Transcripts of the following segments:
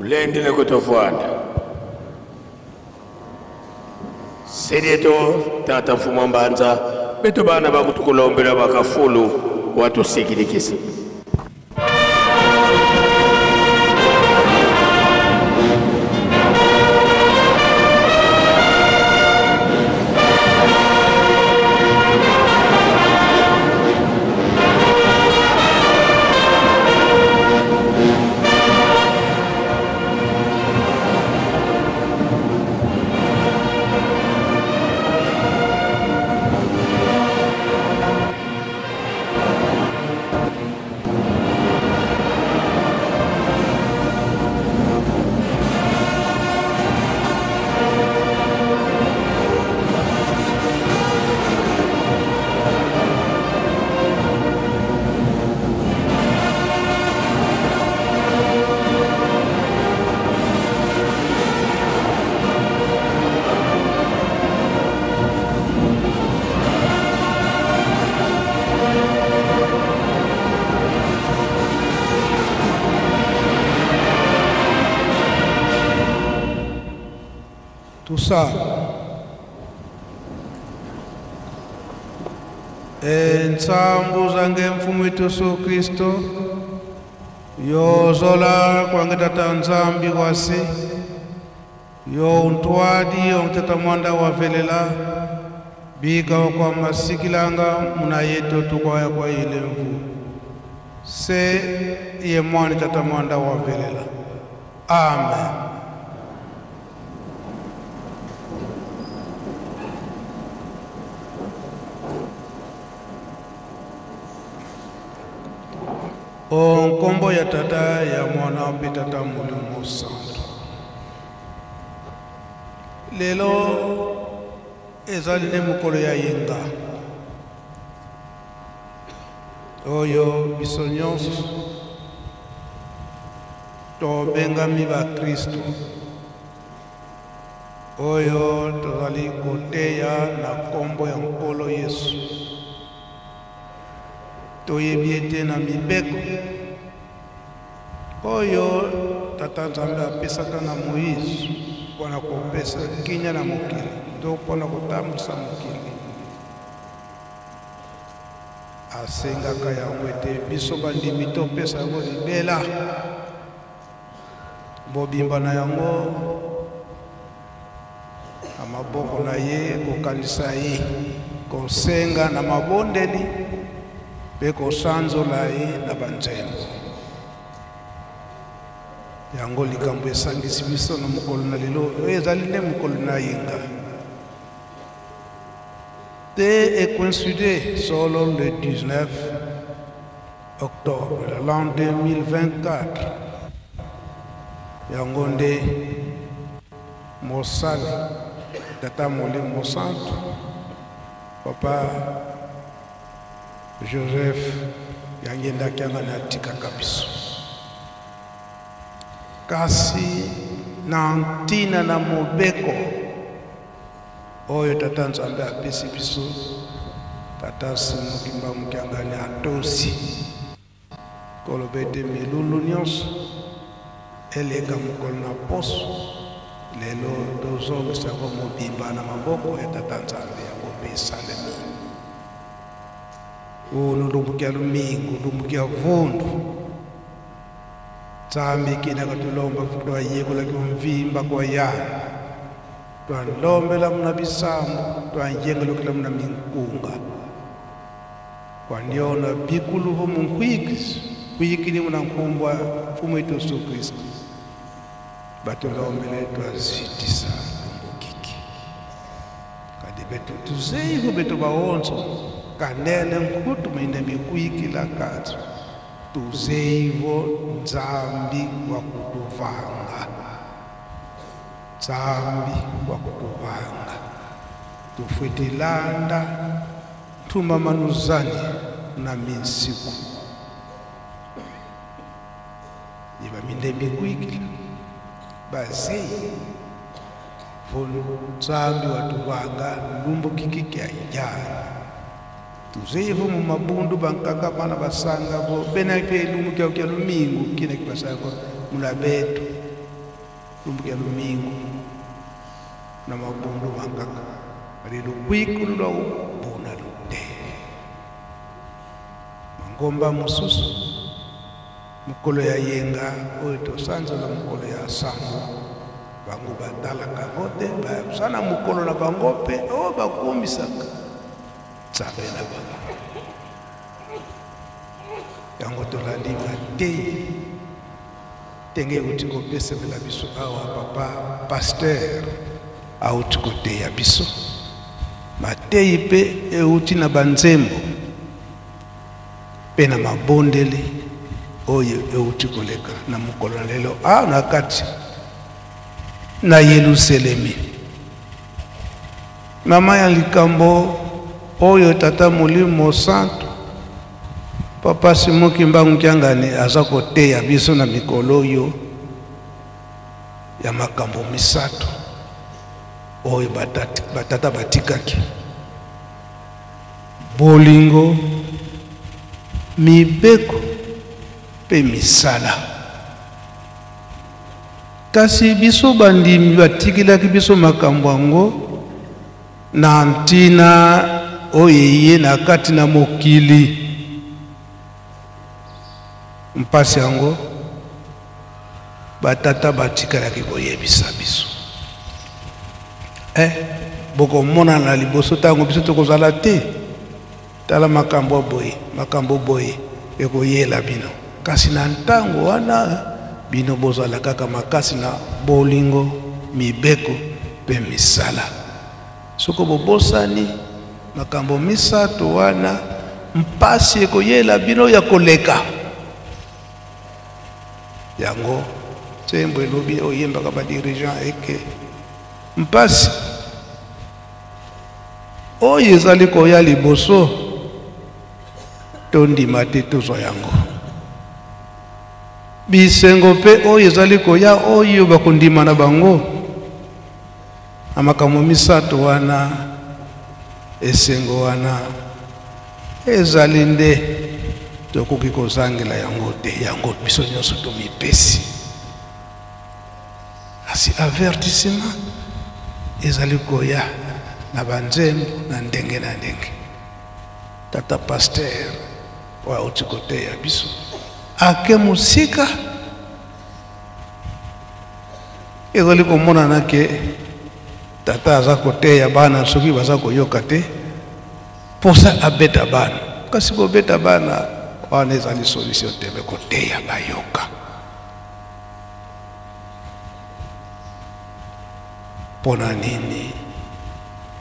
Ulendile kutofwanda Selieto tata mfumu mbanza beto bana bakutukulombela bakafulu watusikilikisa. Tusala. Entsambu zange mfumu wetu Yesu Kristo yozola kwange tata Nzambi wasi yo untwadi yontata mwanda wavelela biga kwa masikilanga muna yetu tukwaya kwa ile mvu se ye mwani tata mwanda wavelela. Amen. Nkombo ya tata ya mwana mpe tata Molimo Santo. Lelo ezali nde mokolo ya yenga oyo biso nyonso tobengami bakristo oyo tozali koteya na nkombo ya Nkolo Yesu. Toyebi ete na mibeko oyo tata Nzambe apesaka na Moïse mpona kopesa kimia na mokili to mpona kotambwisa mokili, asengaka yango ete biso bandimi topesa yango libela bobimba na yango na maboko na ye, kokanisa ye, kosenga na mabondeli mpe kosanzola ye na banzembo. Yango likambo esangisi biso na mokolo na lelo oyo ezali nde mokolo na yenga te ekoincide solo le 19 octobre l'an 2024. Yango nde mosali tata Molimo Santo papa Joseph yangendaki anga na atikaka biso, kasi na ntina na mobeko oyo tata Nzambe apesi biso, tata Simon Kimbangu Kiangani atosi koloba ete milulu nyonso eleka mokolo na poso lelo tozongisa yango mobimba na maboko ya tata Nzambe, yango mpe esalemi. Uno lumbukia lumingu lumbukia vundu Nzambi kina katulomba twayekola kumvimba kwa yana twalombela muna bisambu twayengelokela muna minkunga kwandiona bikulu vo munkwikisi kwikili muna nkumbwa mfumu wetu Yesu Kristo batolombele twazitisa lumbukiki kadi betu tuzeivo betu baonso kanene nkutu mwine mikwikila kati tuzeivo Nzambi wa kutuvanga, Nzambi wa kutuvanga tufwitilanda tumamanuzani na minsiku iba minde mikwikila bazei vo Nzambi watuvanga lumbukiki kya ijana tuzeivo mu mabundu bankaka bana basanga bo bena pe lumu kya kya lumingu kina kibasanga muna betu Lumbu ya lumingu na mabundu mangaka bali lukwikulu lwa ubuna lutele. Mangomba mosusu mokolo ya yenga oyo tosanzola mokolo ya sambo, bango batalaka yango te, basala mokolo na bango mpe oyo bakumisaka Nzambe na bango. Yango tolandi mateyi ndenge euti kopesemela biso awa. Papa pasteur auti koteya biso mateyi mpe euti na banzembo mpe na mabondeli oyo euti koleka na mokolo na lelo awa na kati na Yelusalemi. Mama ya likambo oyo Tata Molimo Santu Papa Simon Kimbangu Kiangani aza koteya biso na mikolo oyo ya makambo misato oyo batata batikaki: bolingo, mibeko mpe misala. Kasi biso bandimi batikelaki biso makambo yango na ntina oyo eye na kati na mokili. Mpasi yango batata batikalaki koyebisa biso. Bokomonana liboso ntango biso tokozala te. Tala makambo boye, makambo boye ekoyela bino. Kasi na ntango wana bino bozala kaka makasi na bolingo, mibeko mpe misala. Soko bobosani makambo misato wana, mpasi ekoyela bino ya koleka. Yango nzembo elobi oyembaka ba dirigeant eke mpasi oyo ezali koya liboso, tondima te tozwa yango. Bisengo mpe oyo ezali koya oyo bakondima na bango na makambo misato wana, esengo wana ezali nde tokoki kozangela yango te. Yango biso nyonso tomipesi. Kasi avertissement ezali koya na banzembo na ndenge na ndenge. Tata pasteur oyo auti koteya biso ake mosika, ezali komonana ke tata aza koteya bana soki baza koyoka te, mposa abeta bana. Kasi kobeta bana wana ezali solution te, me koteya bayoka. Mpo na nini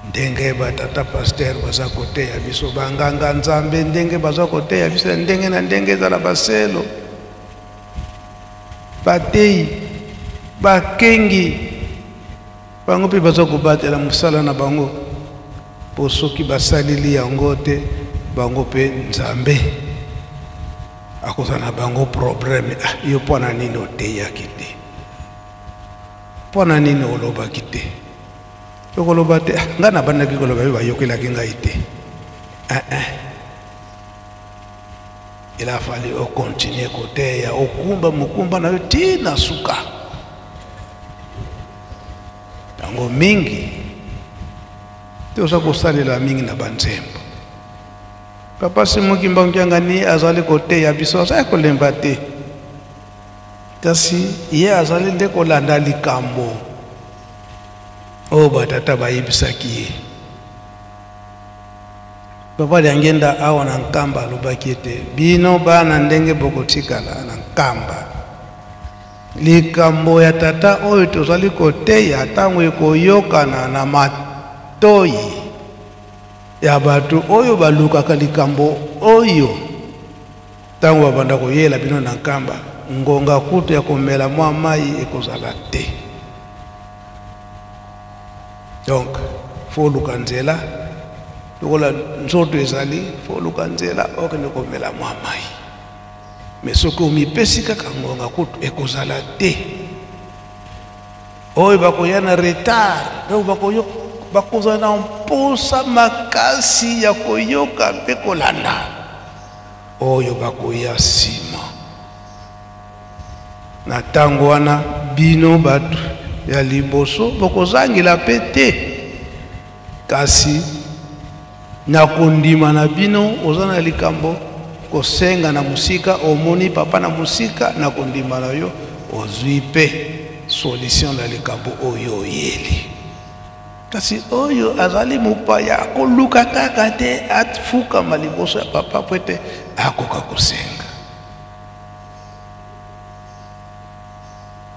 ndenge batata pasteur baza koteya biso, banganga Nzambe ndenge baza koteya biso ya ndenge na ndenge, ezala baselo, bateyi, bakengi, bango mpe baza kobatela mosala na bango, mpo soki basaleli yango te, bango mpe Nzambe akozala na bango problème. Yo mpo na nini oteyaki te? Mpo na nini olobaki te? Okoloba te, ngai nabandaki koloba mpe bayokelaki ngai te. Il a fallu okontinue koteya, okumba mokumba na yo ti na suka. Yango mingi toza kosalela mingi na banzembo. Papa Simon Kimbangu Kiangani azali koteya biso, azali kolemba te, kasi ye azali nde kolanda likambo oyo batata bayebisaki ye. Papa Diangenda awa na Nkamba alobaki ete bino bana ndenge bokotikala na Nkamba, likambo ya tata oyo tozali koteya ntango ekoyokana na matoi ya bato oyo balukaka likambo oyo, ntango babanda koyela bino na Nkamba, ngonga kutu ya komela mwa mai ekozala te. Donc fo oluka nzela, lokola nzoto ezali, fo oluka nzela okende komela mwa mai. Me soki omipesi kaka ngonga kutu ekozala te, oyo bakoya na retard, donc bakozala na mposa makasi ya koyoka mpe kolanda oyo bakoya nsima. Na ntango wana Bino bato ya liboso bokozangela mpe te, kasi na kondima na bino oza na likambo kosenga na mosika, omoni papa na mosika, na kondima na yo ozwi mpe solution na likambo oyo oyeli. Kasi oyo azali mopaya akoluka kaka te afukama liboso ya papa mpo ete akoka kosenga.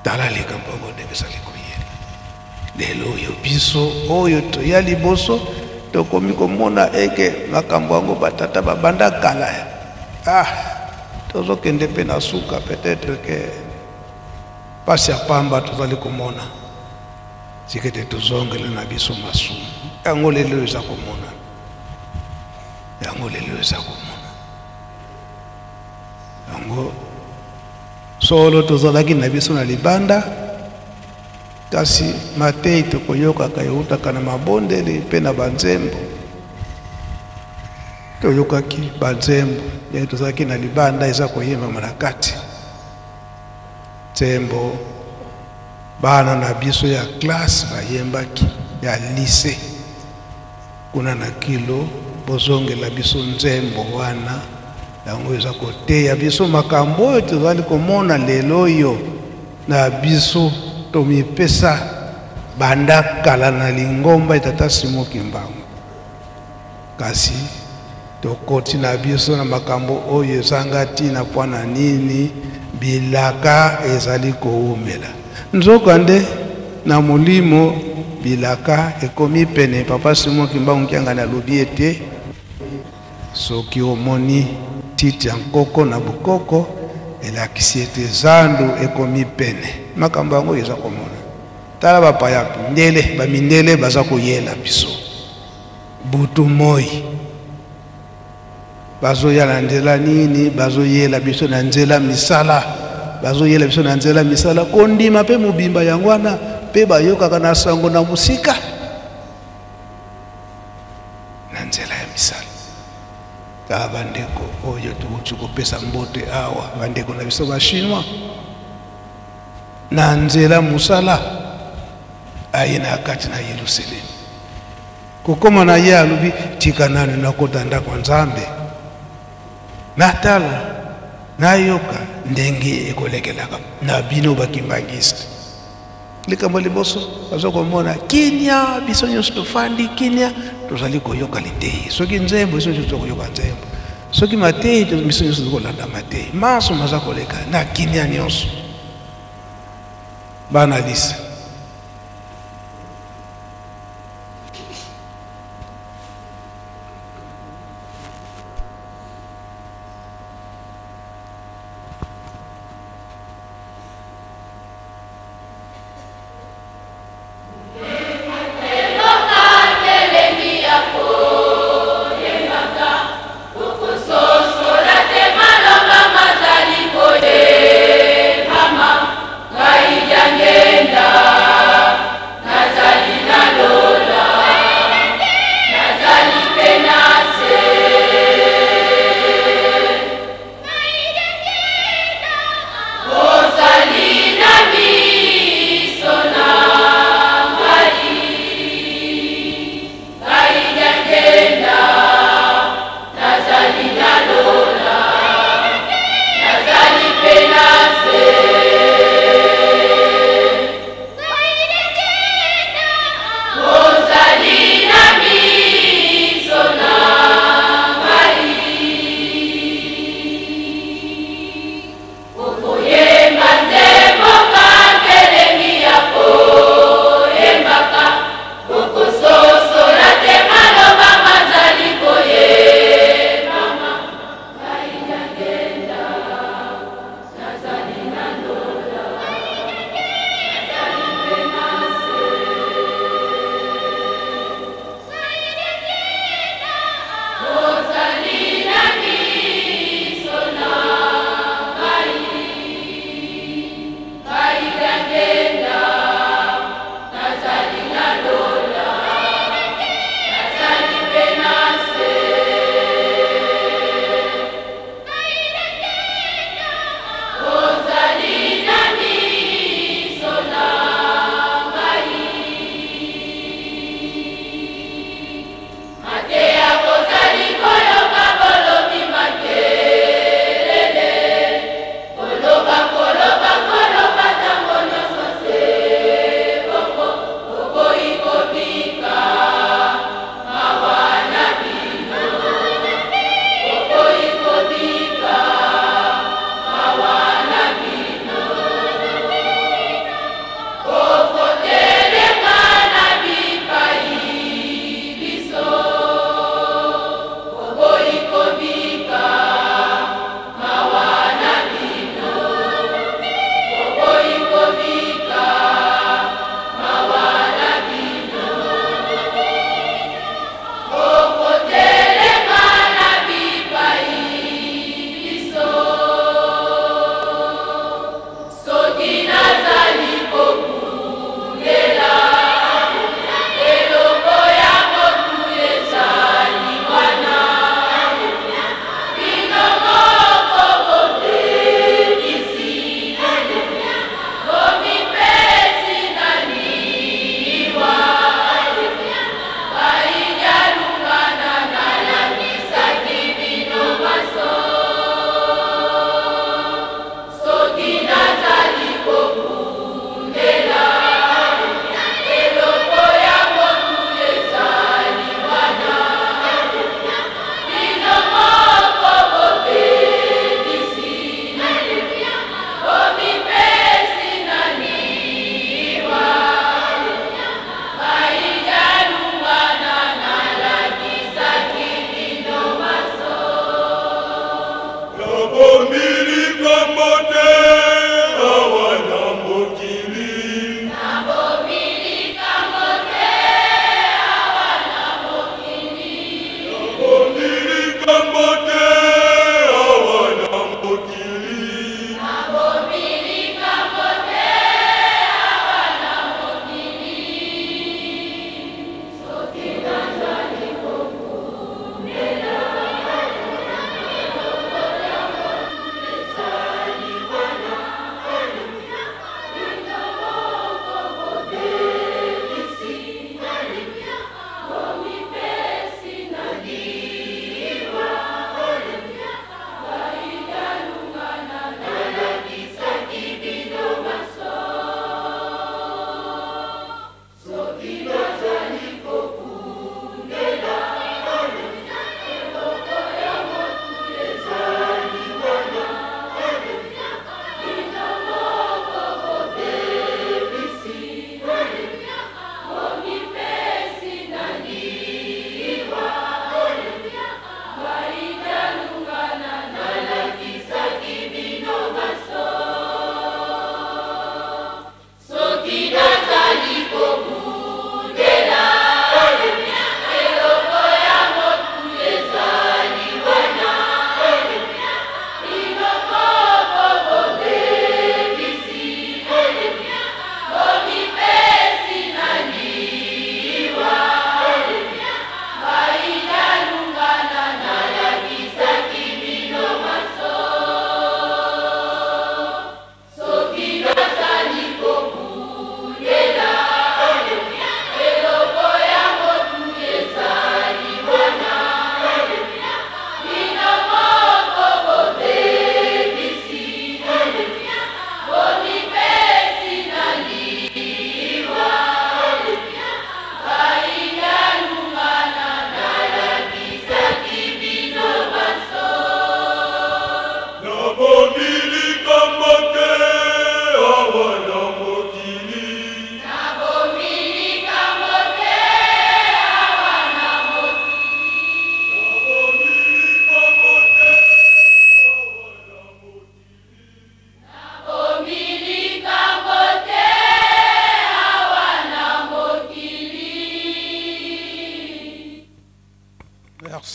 Tala likambo yango ndenge ezali koyela lelo oyo. Biso oyo toya liboso tokomi komona eke makambo yango batata babanda kala. Ah, tozokende mpe na suka, peut-être ke pasi ya pamba tozali komona. Tika ete tozongela na biso masumu yango lelo eza komona, yango lelo eza komona yango. Solo tozalaki na biso na libanda, kasi matei tokoyokaka eutaka na mabondeli mpe na banzembo. Toyokaki banzembo ndenge tozalaki na libanda eza koyembama na kati nzembo. Bana na biso ya classe bayembaki ya lycée kuna na kilo, bozongela biso nzembo wana. Yango eza koteya biso makambo oyo tozali komona lelo oyo na biso. Tomipesa banda kala na lingomba ya Tata Simon Kimbangu, kasi tokoti na biso na makambo oyo ezanga ntina. Mpo na nini? Bilaka ezali kowumela, nzokande na molimo bilaka ekomi pene. Papa Simon Kimbangu Kiangani alobi ete soki omoni titi ya nkoko na bokoko, elakisi ete zandu ekomi pene. Makambo yango eza komona. Tala bapaya mindele, bamindele baza koyela biso butu moi. Bazoya na nzela nini? Bazoyela biso na nzela misala, bazoyela biso na nzela misala. Kondima mpe mobimba yango wana mpe bayokaka na sango na mosika na nzela ya misala. Kaka bandeko oyo touti kopesa mbote awa, bandeko na biso bachinois, na nzela mosala aye na kati na Yerusalemu. Kokoma na ye alobi, tika nanu nakota ndako ya Nzambe, natala, nayoka ndenge ekolekelaka na bino bakimbangiste. Likambo liboso baza komona kimia, biso nyonso tofandi kimia, tozali koyoka liteyi. Soki nzembo, biso nyonso tokoyoka nzembo. Soki mateyi, biso nyonso tokolanda mateyi. Maso maza koleka na kimia nyonso. Bana lisa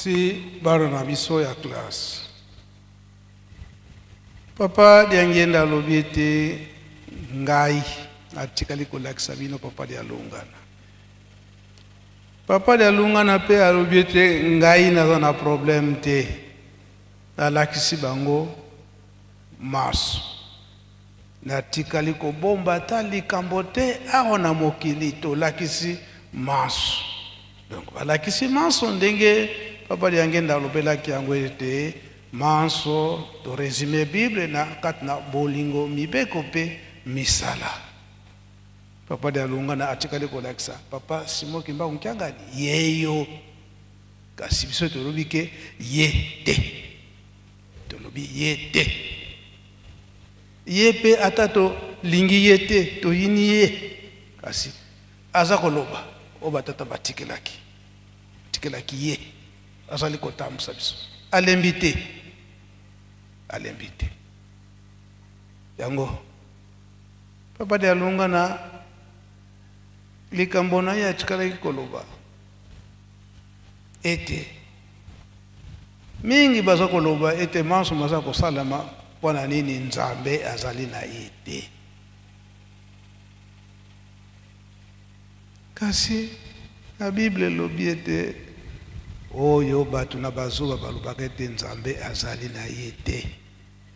Si bana na biso ya classe. Papa Diangienda alobi ete ngai natikali kolakisa bino Papa Dialungana. Papa Dialungana mpe alobi ete ngai naza na problème te, nalakisi bango maso, natikali kobomba ata likambo te awa na mokili, tolakisi maso. Donc balakisi manso ndenge Papa Diangienda alobelaki yango ete manso to résumer Bible na kati na bolingo, mibeko mpe misala. Papa Dialungana atikali kolakisa Papa Simon Kimbangu Kiangani yeyo, kasi biso tolobi ke ye te, tolobi ye te, ye mpe ata tolingi ye te, toyini ye, kasi aza koloba oyo batata batikelaki, tikelaki ye, azali kotambusa biso, alembi te, alembi te. Yango Papa Dialungana likambo na ye atikalaki koloba ete mingi baza koloba ete manso maza kosalama mpo na nini Nzambe azali na ye te. Kasi na Bible elobi ete oyo bato na bazoba balobaka ete Nzambe azali na ye te.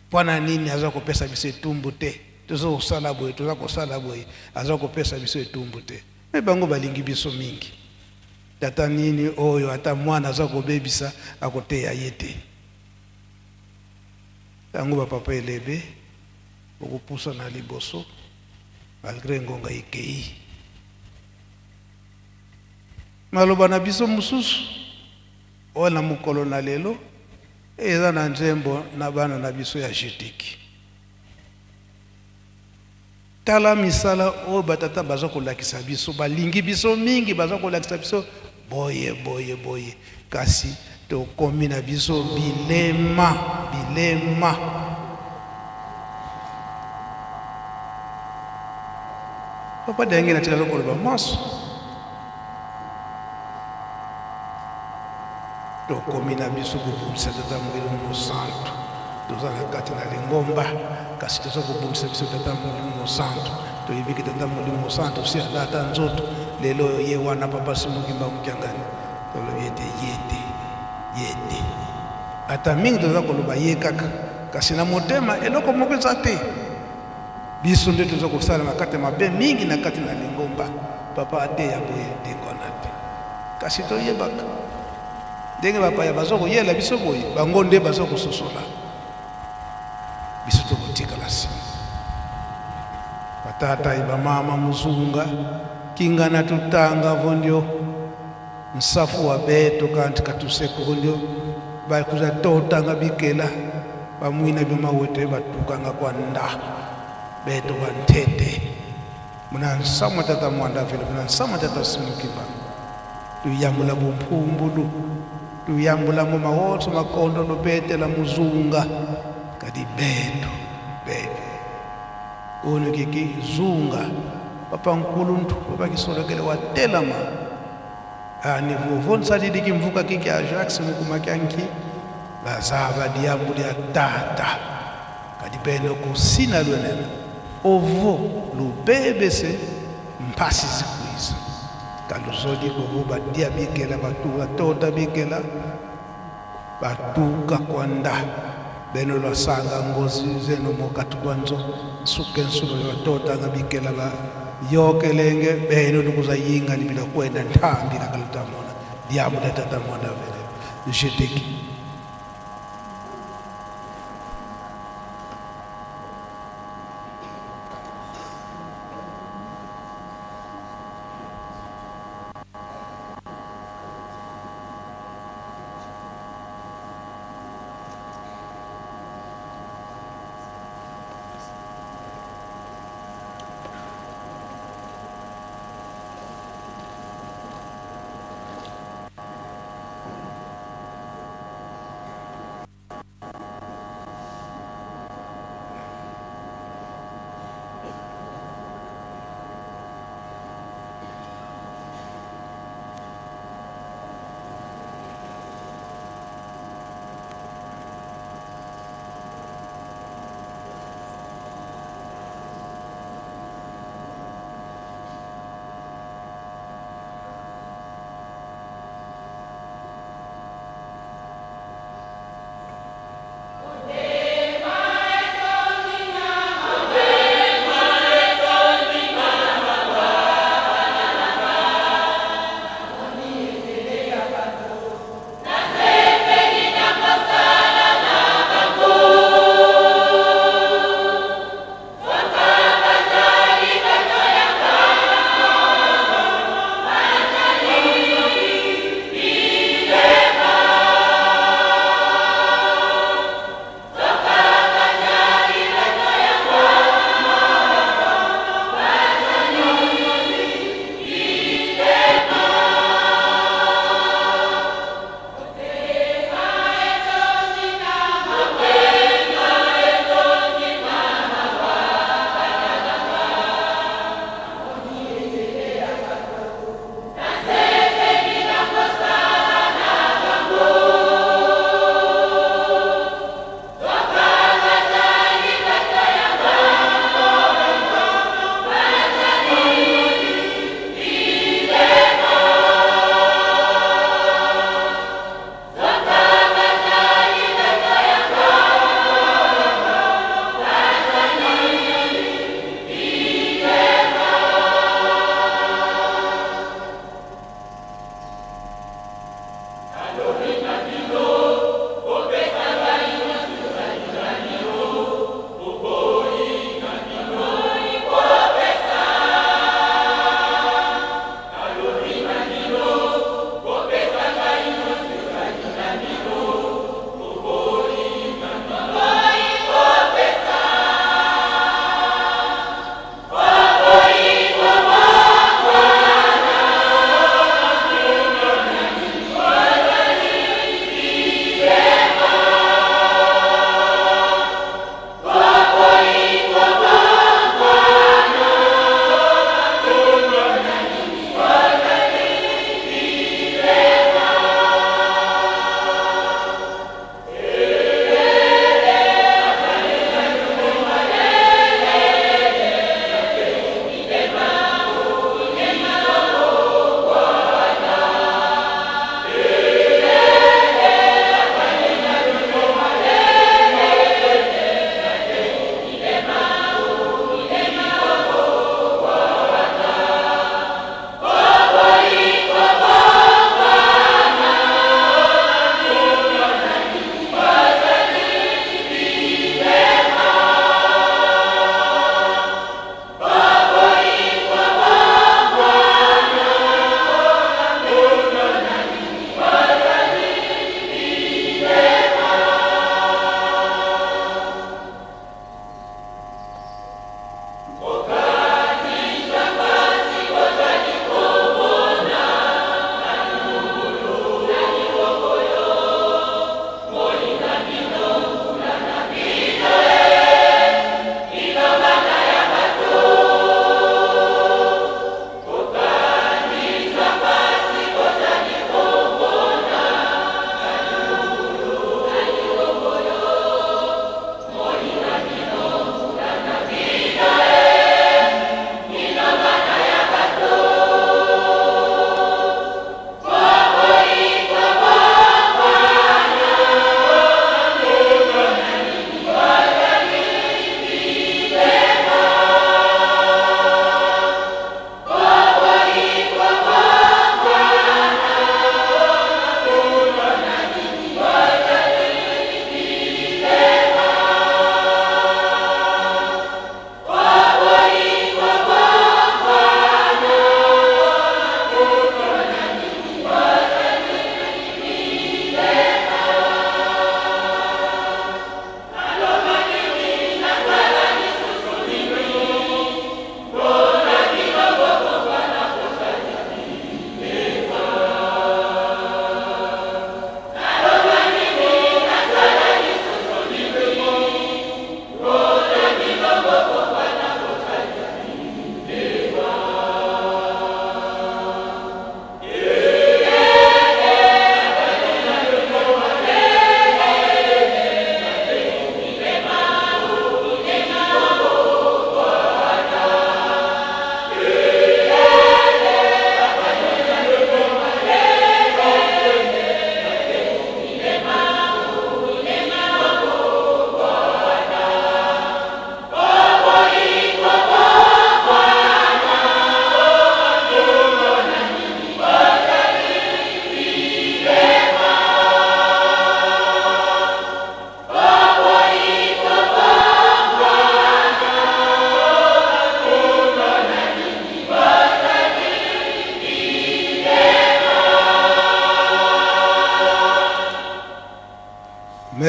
Mpo na nini aza kopesa biso etumbu te? Toza kosala boye, toza kosala boye, aza kopesa biso etumbu te. Me bango balingi biso mingi. Tata nini oyo ata mwana aza kobebisa akoteya ye te. Yango bapapa elebe bokopusa na liboso malgré ngonga ekei. Maloba na biso mosusu oyo na mokolo na lelo eza na nzembo na bana na biso ya jetiki. Tala misala oyo batata baza kolakisa biso, balingi biso mingi, baza kolakisa biso boye boye boye, kasi tokomi na biso bilema bilema. Papa Diangienda natikala koloba maso tokomi na biso kobundisa Tata Molimo Mosantu. Toza na kati na lingomba, kasi toza kobundisa biso Tata Molimo Mosantu. Toyebi ke Tata Molimo Mosantu si alata nzoto lelo oyo ye wana Papa Simon Kimbangu Kiangani, tolobi ete ye te, ye te. Ata mingi toza koloba ye kaka, kasi na motema eloko moko eza te. Biso nde toza kosala na kati ya mabe mingi na kati na lingomba. Papa ateya boye ndenge wana te, kasi toyebaka ndenge bapaya baza koyela biso boye, bango nde baza kososola biso, tokotikala nsima. Batata bamama muzunga kingana tutanga vondio nsafu wa beto kanti katuseko vondio bakuza totanga bikela bamwina bimawete batukanga kwa nda beto bantete muna nsamwa tata mwanda vele muna nsamwa tata simukiba tuyambula bumpumbulu tuyambula mu mahotso makondo lubetela muzunga kadi beto beto ono kiki zunga papa nkuluntu papa kisolokele watelama ani vovo nsalidi kimvuka kiki a Jacques mukumakanki bazaba diambu dia tata kadi beno kusina lwenene ovo lubebese mpasi zikwiza kaluzodi kovo badia bikela batu batota bikela batuka kwanda beno lwasanga ngozi zeno mokati kwanzo suke nsulo batota nga bikela ba yokelenge beno lukuza yinga libila kwenda ntambi na kalutamona diamu da tata mwanda vele jeteki.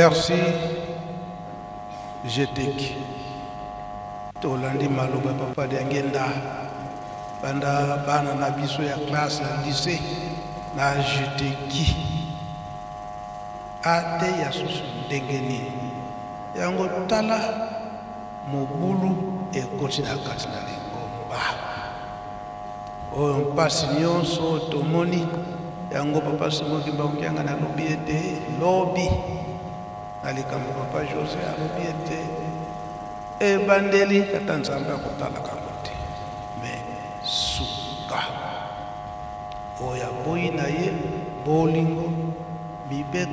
Merci Jeteki. Tolandi maloba papa Diangenda banda bana na biso ya classe ya lycée na Jeteki. Ateya susu ndenge nini? Yango tala mobulu ekoti na kati na lingomba. Oyo mpasi nyonso tomoni yango papa Simon Kimbangu Kiangani alobi ete lobi na likambo papa Jose alobi ete ebandeli tata Nzambe akotalaka yango te me suka oyo aboyi na ye bolingo mibeko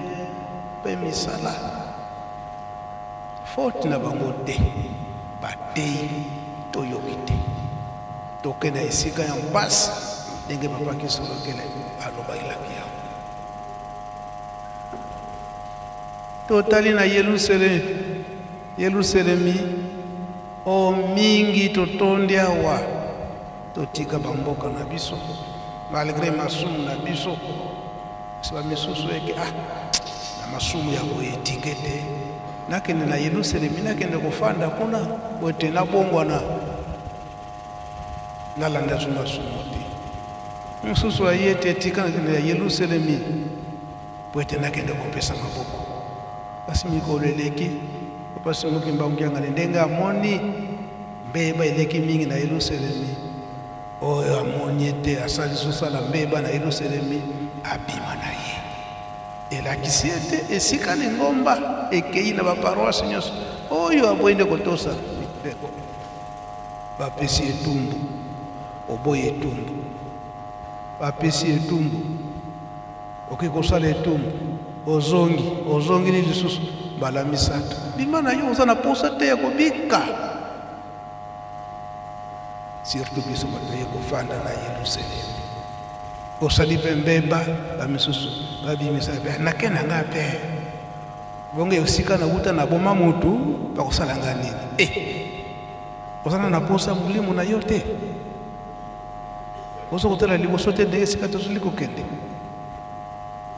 mpe misala Faute na bango te, bateyi toyoki te. Toke na esika ya mpasi ndenge papa Kisolokele alobaelaki yango. Totali na Yelusalemi, Yelusalemi o mingi totondi awa, totika bamboka na biso malgre masumu na biso. Kasi bamisusu eke ah, na masumu ya boye etike te nakende na Yelusalemi, nakende kofanda kuna boye te nabongwana, nalanda so masumu te. Mosusu aye te tika nakende ya Yelusalemi po ete nakende kopesa maboko. Kasi mikolo eleki, Papa Simon Kimbangu Kiangani ndenge amoni mbeba eleki mingi na Yelusalemi, Oyo amoni ete asali sosala mbeba na Yelusalemi, abima na ye. Elakisi ete esika lingomba ekei na baparoise nyonso, oyo aboyi nde kotosa mibeko, bapesi etumbu, oboyi etumbu, bapesi etumbu, okoki kosala etumbu, ozongi, ozongeli lisusu mbala misato, bima na yo, oza na posa te ya kobika. Surtout biso bato toye kofanda na Yelusalemi. Osali mpe mbeba, bamisusu babimisa mpe nake na ngai mpe bongo esika nawuta naboma motu bakosala ngai nini? Eh, ozana na posa molimo na yo te, ozo kotala liboso te ndenge esika tozali kokende.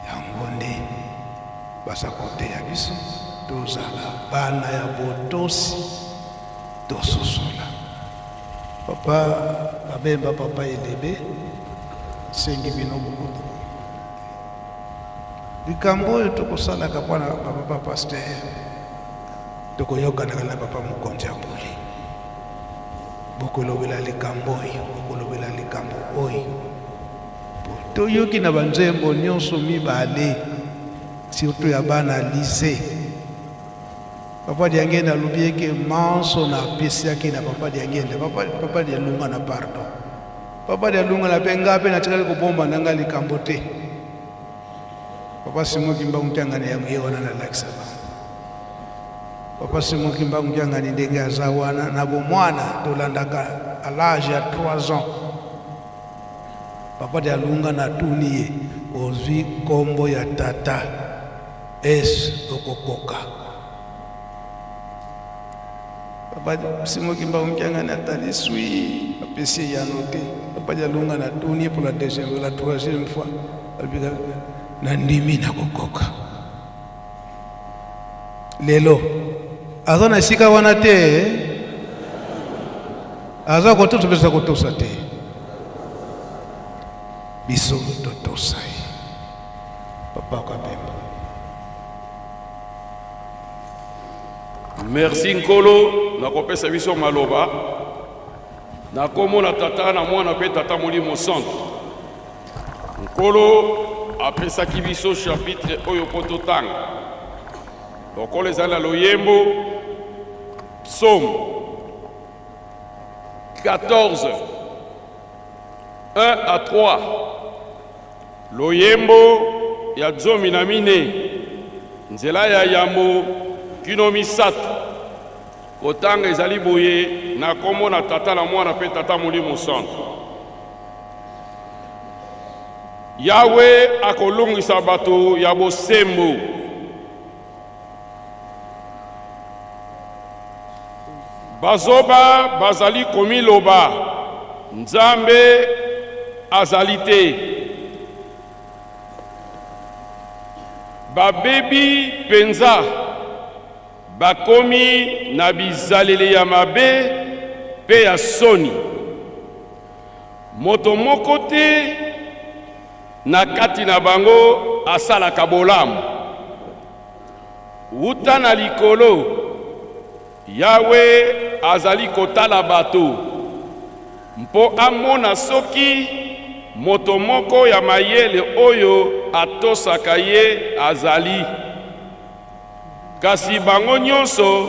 Yango nde baza koteya biso tozala bana ya botosi. Tososola. Papa Babemba, papa Elebe, sengi bino bokuta. Likambo oyo tokosalaka mpo na papa pasteur, tokoyokanaka na papa mokonzi ya bule. Bokolobela likambo oyo, bokolobela likambo oyo. Toyoki na banzembo nyonso mibale, surtout ya bana lycée. Papa Diangenda alobi eke manso na pesiaki na Papa Diangenda. Papa, Papa Dialunga na pardon. Papa Dialunga na pe nga pe natikali kobomba na nga likambo te. Papa Simon Kimbangu Kiangani yango ye wana nalakisa bango. Papa Simon Kimbangu Kiangani ndenge aza wana na bomwana tolandaka à l'âge ya 3 ans. Papa Dialunga natuni ye ozwi kombo ya tata es okokoka? Papa Simon Kimbangu Kiangani atali sui apesi eyano te. Papa Dialunga natuni ye pour la deuxième la troisième fois alobi nandimi nakokoka. Lelo aza na esika wana te, aza kotosa biso kotosa te, biso totosa ye. Papa Kabemba. Merci Nkolo na kopesa biso maloba na kombo na Tata na Mwana mpe Tata Molimo Santu. Nkolo apesaki biso chapitre oyo mpo totanga lokola ezali na loyembo psaume 14 1 à 3 loyembo ya zomi na mine nzela ya yambo kino misato kotanga ezali boye na kombo na Tata na Mwana mpe Tata Molimo Santu. Yawe akolongisa bato ya bosembo. Bazoba bazali komiloba, Nzambe azali te. Babebi mpenza. Bakomi na bizaleli ya mabe mpe ya soni. Moto moko te na kati na bango asalaka bolamu. Wuta na likolo, Yawe azali kotala bato mpo amona soki moto moko ya mayele oyo atosaka ye azali. Kasi bango nyonso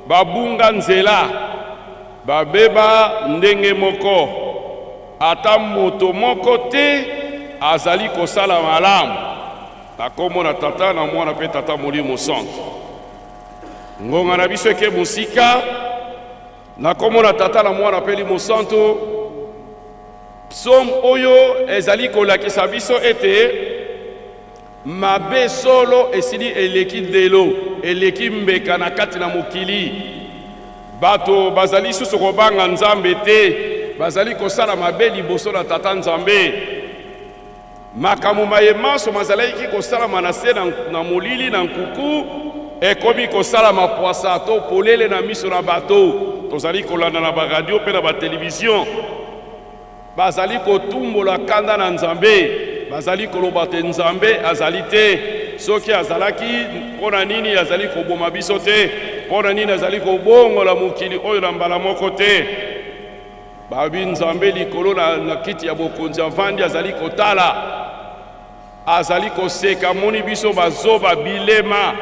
babunga nzela, babeba ndenge moko, ata moto moko te azali kosala malamu. Na kombo na Tata na Mwana mpe Tata Molimo Santu. Ngonga na biso eke mosika. Na kombo na Tata na Mwana mpe Elimo Santu. Psaume oyo ezali kolakisa biso ete Mabe solo esili eleki ndelo, eleki mbeka na kati na mokili. Bato bazali lisusu kobanga Nzambe te, bazali kosala mabe liboso na Tata Nzambe. Makambo maye manso mazalaki kosalama na se na, na molili na nkuku ekomi kosalama pwasa to polele na miso na bato. Tozali kolanda na baradio mpe na batelevizio. Bazali kotumbola kanda na Nzambe, bazali koloba te Nzambe azali te. Soki azalaki, mpo na nini azali koboma biso te? Mpo na nini azali kobongola mokili oyo na mbala moko te? Babi Nzambe likolo na, na kiti ya bokonzi avandi, azali kotala, azali koseka, amoni biso bazoba, bilema.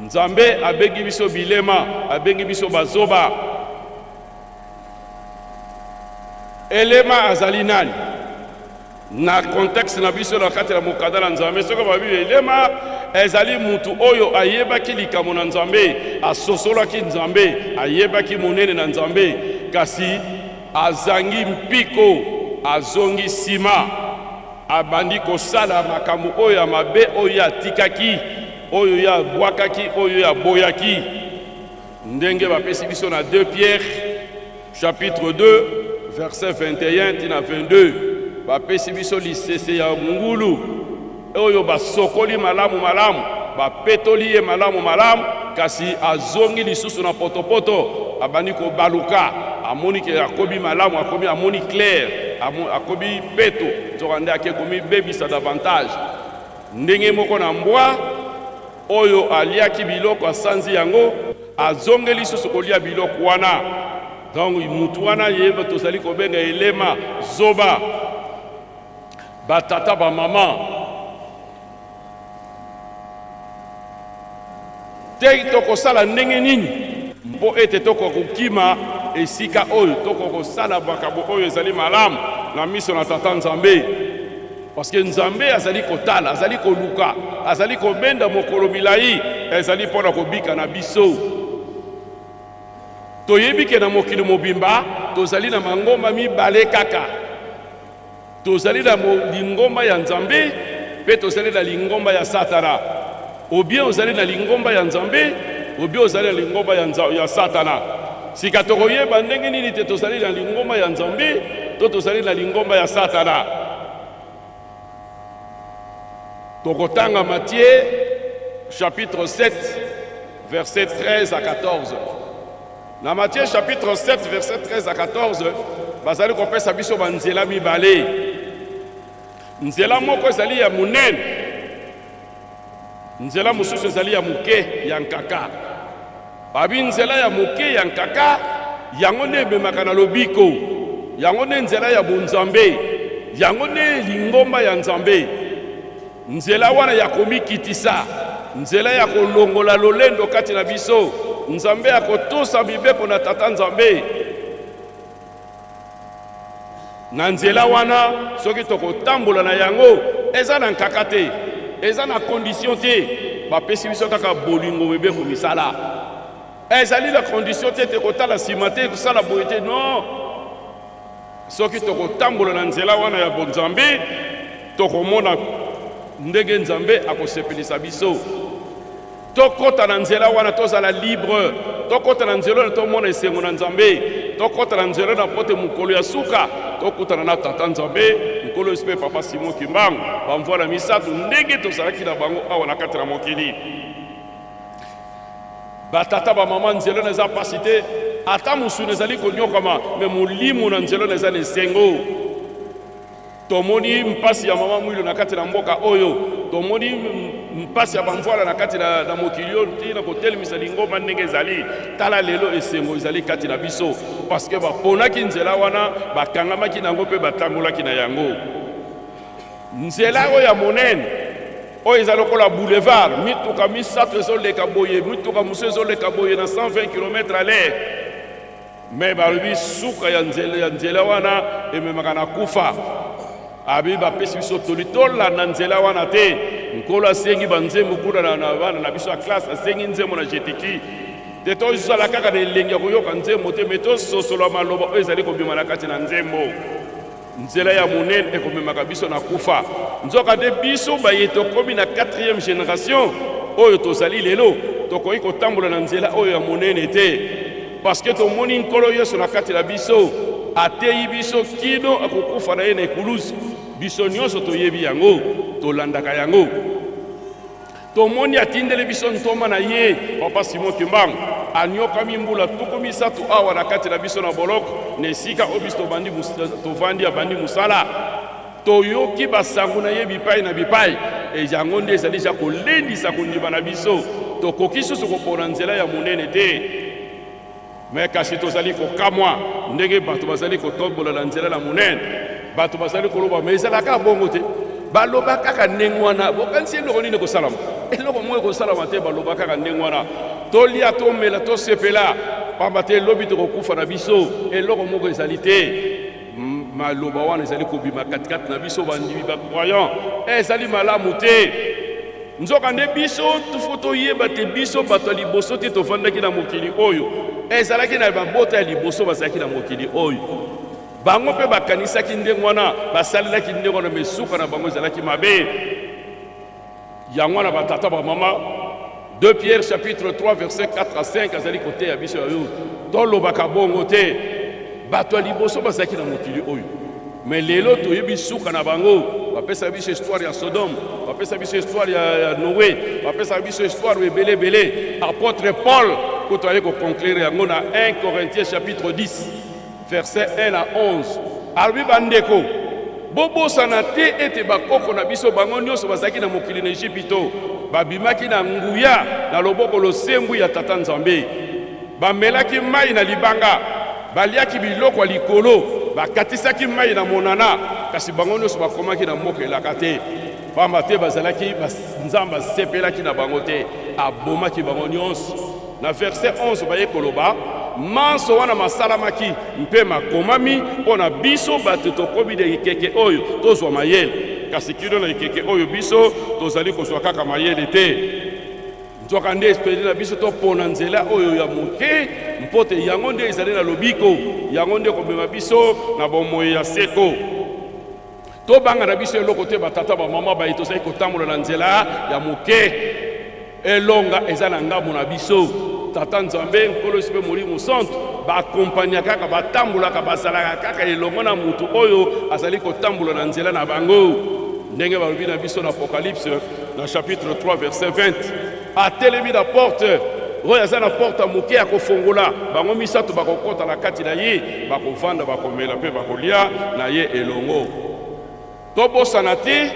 Nzambe abengi biso bilema, abengi biso bazoba. Elema azali nani? Na contexte na biso na kati na mokanda na Nzambe, soki babi elema ezali mutu oyo ayebaki likambo na Nzambe, asosolaki Nzambe, ayebaki monene na Nzambe, kasi azangi mpiko, azongi nsima, abandi kosala makambo oyo ya mabe oyo ye atikaki, oyo ye abwakaki, oyo ye aboyaki. Ndenge bapesi biso na 2 Pierre chapitre 2 verset 21 ti na 22, bapesi biso lisese ya ngulu oyo basokoli malamu malamu, bapetoli ye malamu malamu, kasi azongi lisusu na potopoto, abandi kobaluka, amoni ke akomi malamu, akomi amoni clair, akomi peto, nzoka nde ake komibebisa davantage. Ndenge moko na mbwa oyo aliaki biloko asanzi yango, azongeli lisusu kolia biloko wana. Donc mutu wana ye tozali kobenga elema, zoba. Batata ba mama te, tokosala ndenge nini mpo ete tokoka kokima esika oyo, tokoka kosala makambo oyo ezali malamu na miso na Tata Nzambe? Parce que Nzambe azali kotala, azali koluka, azali kobenda mokolo milai, ezali mpo na kobika na biso. Toyebi ke na mokili mobimba tozali na mangomba mibale kaka. Tozali na lingomba ya Nzambe mpe tozali na lingomba ya Satana. Ou bien ozali na lingomba ya Nzambe, ou bien ozali na lingomba ya, ya Satana. Sika tokoyeba ndenge nini te tozali na lingomba ya Nzambe to tozali na lingomba ya Satana? Tokotanga Matthieu chapitre 7 verset 13 à 14. Na Matthieu chapitre 7 verset 13 à 14 bazali kopesa biso banzela mibale. Nzela moko ezali ya monene, nzela mosusu ezali ya moke ya nkaka. Babi nzela ya moke ya nkaka yango nde ememaka na lobiko, yango nde nzela ya bonzambe, yango nde lingomba ya Nzambe. Nzela wana ya komikitisa, nzela ya kolongola lolendo kati na biso, Nzambe akotosa mibeko na Tata Nzambe. Na nzela wana, soki tokotambola na yango, eza na nkaka te, eza na condition te. Bapesi biso kaka bolingo, mibeko, misala. Ezali na condition te, te kotala nsima te, kosala boye te, non. Soki tokotambola na nzela wana ya bonzambe, tokomona ndenge Nzambe akosepelisa biso. Tokota na nzela wana, tozala libre, tokota na nzela wana, tomona esengo na Nzambe, tokota na nzela wana mpo te mokolo ya suka tokutana na Tata Nzambe, Nkolo Yesu mpe Papa Simon Kimbangu, bamvwala misato ndenge tozalaki na bango awa na kati na mokili. Batata bamama, nzela na eza mpasi te, ata mosuni ezali konyokama, me molimo na nzela na eza na esengo. Tomoni mpasi ya mama Mwilu na kati na mboka oyo, tomoni mpasi ya bamvwala na kati na mokili oyo, ntina kotelemisa lingomba ndenge ezali. Tala lelo esengo ezali kati na biso, parce que baponaki nzela wana, bakangamaki na yango mpe batambolaki na yango. Nzela oyo ya monene oyo eza lokola boulevard, mituka misato ezoleka boye, mituka mosusu ezoleka boye na 120 km à l'heure. Me balobi suka ya nzela, ya nzela wana ememaka na kufa. Abi bapesi biso toli tolanda nzela wana te. Nkolo asengi banzembo kuna na bana na biso ya classe, asengi nzembo na jetiki te. Tozala kaka na elengi ya koyoka nzembo te, me tososola maloba oyo ezali kobima na kati na nzembo. Nzela ya monene ekomemaka biso na kufa. Nzokande biso baye tokomi na 4e generation oyo tozali lelo, tokoki kotambola na nzela oyo ya monene te, parce que tomoni Nkolo Yesu na kati na biso, ateyi biso kino akokufa na ye na ekulusu. Biso nyonso toyebi yango, tolandaka yango. Tomoni atindeli biso ntoma na ye Papa Simon Kimbangu, anyokami mbula 30 awa na kati na biso na boloko, na esika oyo biso tovandi, abandi mosala. Toyoki basango na ye bipai na bipai, e yango nde ezali ja kolendisa kondima na biso. Tokoki susu kopona nzela ya monene te, me kasi tozali kokamwa ndenge bato bazali kotombola na nzela na monene. Bato bazali koloba, me ezalaka bongo te, baloba kaka ndenge wana. Bokanisi eloko nini ekosalama? Eloko moko ekosalama te. Baloba kaka ndenge wana, tolia, tomela, tosepela, pamba te lobi tokokufa na biso, eloko moko ezali te. Maloba wana ezali kobima katikati na biso bandimi, bacroyant, ezali malamu te. Nzokande biso fo toyeba te, biso bato ya liboso te tovandaki na mokili oyo. Ezalaki na babota ya liboso bazalaki na mokili oyo, bango mpe bakanisaki ndenge wana, basalelaki ndenge wana, me suka na bango ezalaki mabe. Yango wana batata bamama, 2 Pierre chapitre 3 verset 4 à 5 azali koteya biso oyo tolobaka bongo te. Bato ya liboso bazalaki na mokili oyo, me lelo toyebi suka na bango. Bapesa biso histoire ya Sodome, bapesa biso histoire ya Noé, bapesa biso histoire ebele ebele. Apôtre Paul kutu aye koconclure yango na 1 Corinthiens chapitre 10 verset 1 à 11. Alobi, bandeko, bobosana te ete bakoko na biso bango nyonso bazalaki na mokili na Ejipito, babimaki na nguya na loboko losembwi ya Tata Nzambe, bamelaki mai na libanga, baliaki biloko ya likolo, bakatisaki mai na monana, kasi bango nyonso bakomaki na mboka elaka te, pamba te bazalaki Nzambe asepelaki na bango te, abomaki bango nyonso. Na verset 11 baye koloba, manso wana masalamaki mpe makomami mpo na biso bato tokomi na ekeke oyo tozwa mayele, kasi kino na ekeke oyo biso tozali kozwa kaka mayele te. Nzoka nde espeli na biso topona nzela oyo ya moke, mpo te yango nde ezali na lobiko, yango nde komema biso na bomoi ya seko. Tobanga na biso eloko te, batata bamama baye tozali kotambola na nzela ya moke. Elonga eza na ngambo na biso. Tata Nzambe, Nkolo Yesu mpe Molimo Santu baakompanya kaka, batambolaka, bazalaka kaka elongo na motu oyo azali kotambola na nzela na bango. Ndenge balobi na biso na Apocalypse na chapitre 3 verset 20, atelemi na porte oyo aza na porte ya moke ya kofongola, bango misato bakokɔta na kati na ye, bakovanda, bakomela mpe bakolia na ye elongo. Tobosana te,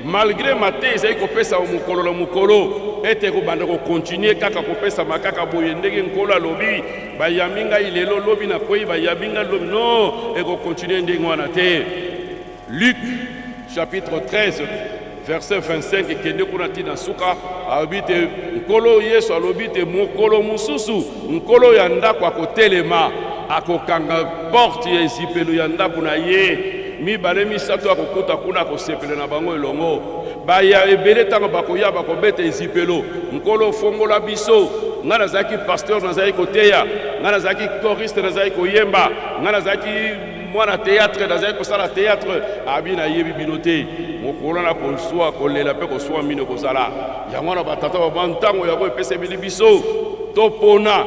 malgré mate ezali kopesa mokolo na mokolo, ete kobanda kokontinue kaka kopesama kaka boye ndenge Nkolo alobi, bayambi ngai lelo, lobi nakwei, bayambi ngai lobi, non, ekokontinue ndenge wana te. Luc chapitre 13 verset 25 ekende kuna ntina suka, alobi te Nkolo Yesu alobi te mokolo mosusu Nkolo ya ndako akotelema, akokanga porte ya ezipelo ya ndako na ye, mibale misato akokuta kuna, akosepela na bango elongo. Baya ebele ntango bakoya bakobeta ezipelo, Nkolo fongola biso. Ngai nazalaki pasteur, nazalaki koteya, ngai nazalaki choriste, nazalaki koyemba, ngai nazalaki mwana théâtre, nazalaki kosala théâtre. Abi nayebi bino te. Mokolo na koswa kolela mpe koswa mino kozala yango wana. Batata baba, ntango yango epesemeli biso topona.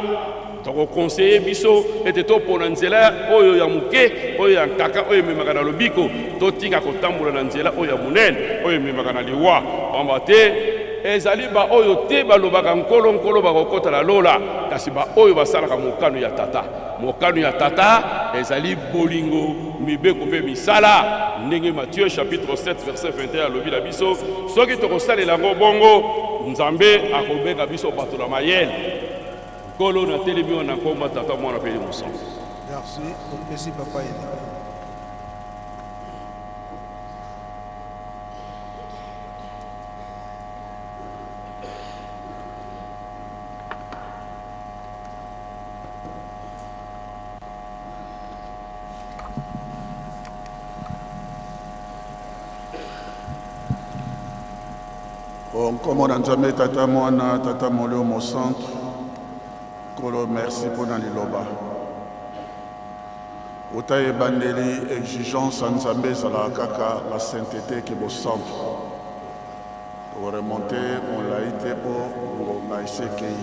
Tokokonseye biso ete topona nzela oyo ya moke, oyo ya nkaka, oyo ememaka na lobiko. Totika kotambola na nzela oyo ya monene, oyo ememaka na liwa, pamba te Ezali baoyo te balobaka Nkolo, Nkolo bakokota na lola, kasi baoyo basalaka mokano ya Tata. Mokano ya Tata ezali bolingo, mibeko mpe misala, ndenge Matthieu chapitre 7 verset 21 alobi na biso. Soki tokosalela yango bongo, Nzambe akobenga biso bato na mayele. Nkolo, natelemi wana na nkombo Tata, Mwana mpe Elimo Santu. Merci, opesi papa Elika. Nkombo na Nzambe Tata Mwana Tata Molimo Mosantu. Nkolo, merci mpo na liloba. Uta ebandeli, exigence ya Nzambe ezalaka kaka la sainteté ke bosantu. Tokoremonte molai te mpo ngonga esi ekei.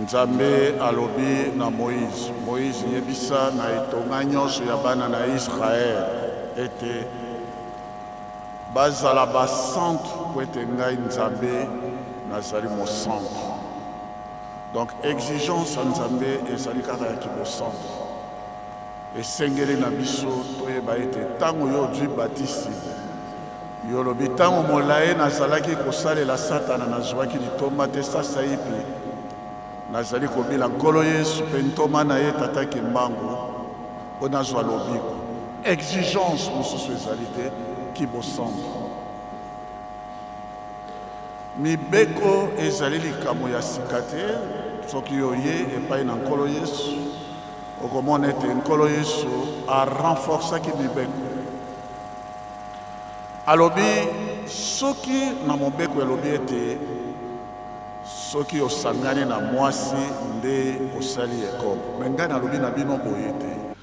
Nzambe alobi na Moïse, Moïse, yebisa na etonga nyonso ya bana na Israël ete bazala basantu mpo ete ngai Nzambe nazali mosantu. Donc exigence ya Nzambe ezali kaka ya kibosantu. Esengeli na biso toyeba ete ntango yo ozwi batisi, yo olobi ntango molaye nazalaki kosalela Satana, nazwaki litomba te, sasaipi nazali kobila Nkolo Yesu mpe ntoma na ye Tata Kimbangu mpo nazwa lobiko. Exigence mosusu ezali te kibosantu. Mibeko ezali likambo ya sika te. Soki oye epai na Nkolo Yesu, okomona ete Nkolo Yesu arenforçaki mibeko. Alobi soki na mobeko elobi ete soki osangani na mwasi nde osali ekobo, me ngai nalobi na bino boye te.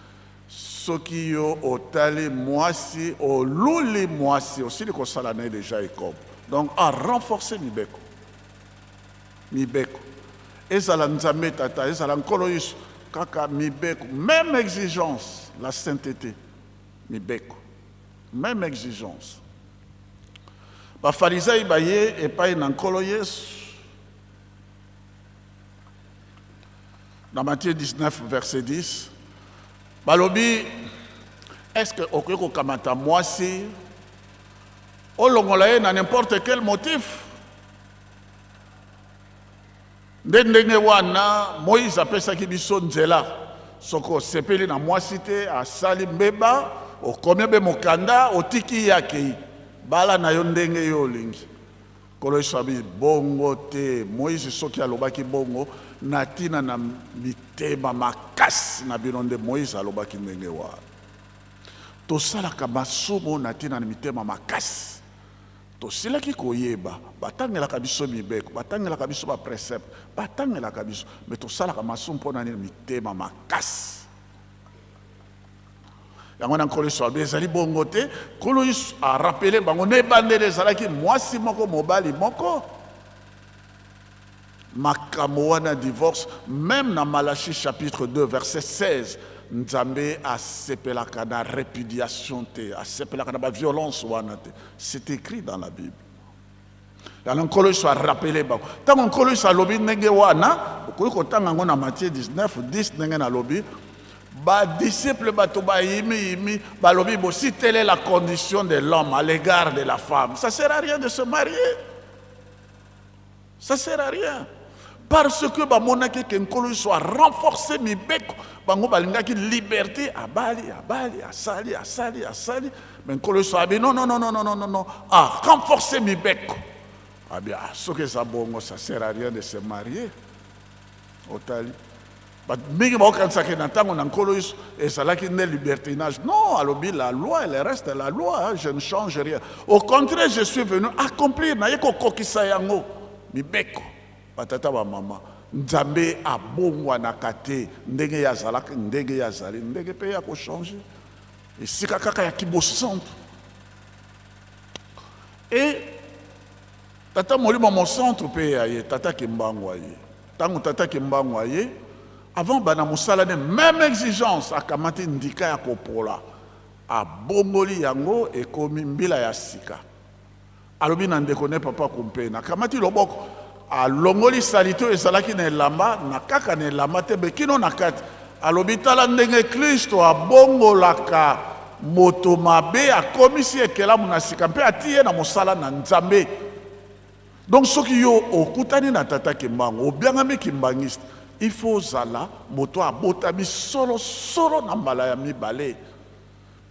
Soki yo otali mwasi, oluli mwasi, osili kosala na ye deja ekobo. Donc a renforcer mibeko. Mibeko. Ezala Nzambe Tata, ezala Nkolo Yesu, kaka mibeko. Même exigence, la sainteté. Mibeko. Même exigence. Bafarisai baye epai na Nkolo Yesu. Na Matthieu 19 verset 10, balobi est-ce que okoki kokamata mwasi olongola ye na n'importe quel motif? Nde ndenge wana Moïse apesaki biso nzela, soki osepeli na mwasi te, asali mbeba, okomi be mokanda, otiki ye akei, bala na yo ndenge yo olingi. Nkolo Yesu alobi bongo te. Moïse soki alobaki bongo na ntina na mitema makasi na bino nde Moïse alobaki ndenge wana. Tosalaka masumu na ntina na mitema makasi. Tosilaki koyeba, batangelaka biso mibeko, batangelaka biso ba precepte, batangelaka biso, mais tosalaka masumu mpo na nini? Mitema makasi. Yango na Nkolo Yesu alobi ezali bongo te. Nkolo Yesu arapele bango na ebandeli ezalaki mwasi moko mobali moko. Makambo wana divorce, même na Malachie chapitre 2 verset 16, Nzambe asepelaka na répudiation te, asepelaka na ba violence wana te. C'est écrit dans la Bible. Yango Nkolo Yesu arapele bango. Ntango Nkolo Yesu alobi ndenge wana, okoki kotanga yango na Matthieu 19, 10 ndenge nalobi, ba disciples bato bayimi-yimi balobi bo si telle est la condition de l'homme à l'égard de la femme, ça sert à rien de se marier. Ça sert à rien. Parce que bamonaki ke Nkolo Yesu a renforcer mibeko, bango balingaki liberté, abali, abali, asali, asali, asali, mais Nkolo Yesu abi non, non, non, non, non, non, non, non, a renforcer mibeko. Abi, ah, soki eza bongo, ça sert à rien de se marier. Otali. Bato mingi bakokanisaka na ntango na Nkolo Yesu ezalaki nde libertinage. Non, alobi la loi, elle reste la loi, hein, je ne change rien. Au contraire, je suis venu accomplir, naye kokokisa yango mibeko. Batata ba mama, Nzambe abongwanaka te, ndenge ye azalaka, ndenge ye azali, ndenge pe ye akochanger. Esika kaka ya kibosantu. Et Tata Molimo Mosantu pe ye aye, Tata Kimbangu aye. Tango Tata Kimbangu aye, avant bana mosala ne même exigence, akamati ndika ya kopola, abongoli yango ekomi mbila ya sika. Alobi na ndeko ne papa Kumpena, akamati loboko, alongoli salite oyo ezalaki na elamba, na kaka na elamba te, be kino na kati. Alobi tala ndenge Klisto abongolaka moto mabe, akomisi ekelamu na sika mpe ati ye na mosala na Nzambe. Donc soki yo okutani na tata Kimbangu, obiangami kimbangiste, il faut ozala moto abotami solo solo na mbala ya mibale.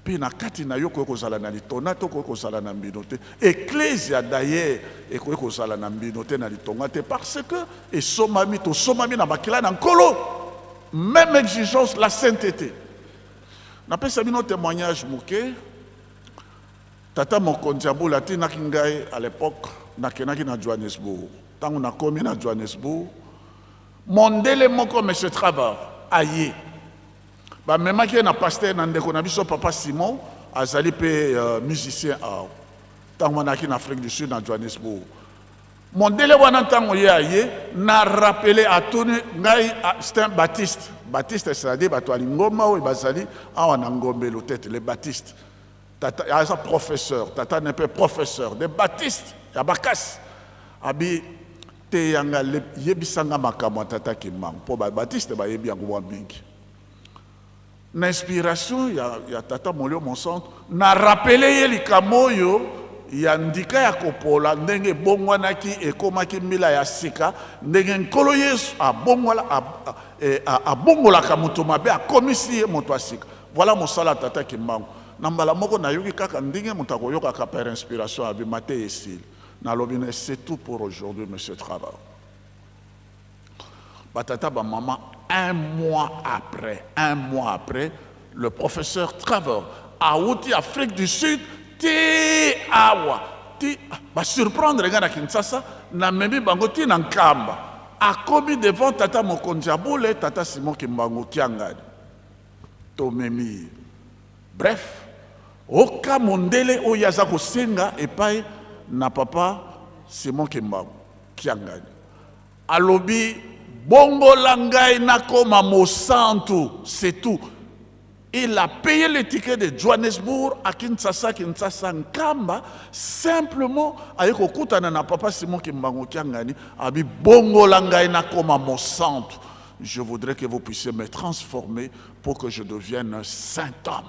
Mpe na kati na yo okoki kozala na litona te, okoki kozala na mbino te. Eklezia d'ailleurs ekoki kozala na mbino te, na litonga te, parce que esomami, tosomami na makila na Nkolo. Même exigence, la sainteté. Napesa bino témoignage moke. Tata mokonzi ya bula atinaki ngai à l'époque, nakendaki na Johannesburg. Ntango nakomi na Johannesburg, mondele moko, monsieur Trevor, aye. Bamemaki ye na pasteur na ndeko na biso papa Simon, azali pe musicien awa. Ntango wana ayaki na Afrique du Sud na Johannesburg. Mondele wana ntango ye aye, na rappele atuni ngai, ah, c'est un baptiste. Baptiste, c'est-à-dire bato ya lingomba oyo bazali awa na Ngombe Lutete, les baptistes. Tata aza professeur, tata ne pe professeur des baptistes ya bakasi. Abi teyanga yebisanga makambo ya tata Kimbangu mpo ba baptiste bayebi yango mwa mingi. Na inspiration ya tata Molio Monsanto, na rappele ye likambo oyo ya ndika ya kopola ndenge ebongwanaki ekomaki mbila ya sika, ndenge Nkolo Yesu abongolaka moto mabe akomisi ye moto ya sika. Voilà mosala ya tata Kimbangu. Na mbala moko nayoki kaka ndenge moto akoyokaka par inspiration abi mateya esili. Nalobi na c'est tout pour aujourd'hui monsieur Trava. Batata ba mama, un mois après, un mois après, le professeur Trevor awuti Afrique du Sud ti awa ti ba surprendre nga na Kinshasa, na memi bango ti na Nkamba. Akomi devant tata mokonzi ya bule, tata Simon Kimbangu Kiangani. Tomemi ye. Bref, oka mondele oyo aza kosenga epai na papa Simon Kimbangu Kiangani. Alobi bongola ngai nakoma mosantu, c'est tout. Il a payé le ticket de Johannesburg à Kinshasa, Kinshasa, Nkamba, simplement aye kokutana na papa Simon Kimbangu Kiangani, abi bongola ngai nakoma mosantu. Je voudrais que vous puissiez me transformer pour que je devienne un saint homme.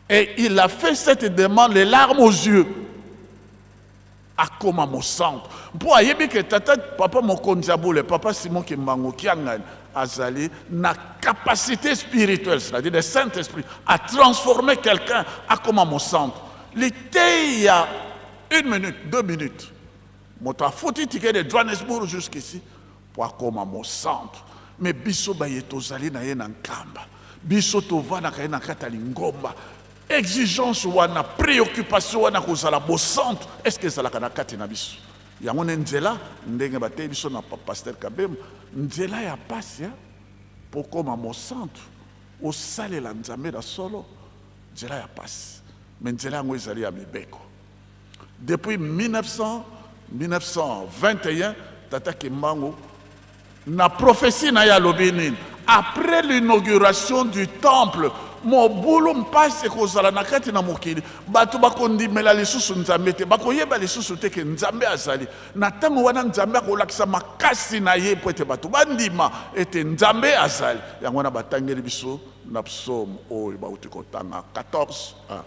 Et il a fait cette demande, les larmes aux yeux. Akoma mosantu. Mpo ayebi ke tata papa mokonzi ya bule, papa Simon Kimbangu Kiangani, azali na capacité spirituelle, c'est-à-dire le Saint-Esprit, à transformer quelqu'un akoma mosantu. Liteya 1 minute, 2 minutes. Moto afuti ticket de Johannesburg jusqu'ici po akoma mosantu. Mais biso baye tozali na ye na Nkamba, biso tovandaka ye na kati ya lingomba, exigence wana, préoccupation wana kozala bosantu, est-ce que ezalaka na kati na biso? Yango nde nzela ndenge bateyi biso na pasteur Kabemba, nzela ya pasi, hein, po koma mosantu, osalela Nzambe na solo, nzela ya pasi. Mais nzela yango ezali ya mibeko. Depuis 1921, Tata Kimbangu, na prophétie na ye alobi nini? Après l'inauguration du temple, mobulu mpasi ekozala na kati na mokili, bato bakondimela lisusu Nzambe te, bakoyeba lisusu te ke Nzambe azali. Na ntango wana Nzambe akolakisa makasi na ye po ete bato bandima ete Nzambe azali. Yango wana batangeli biso na psaume oyo bauti kotanga 14, 1.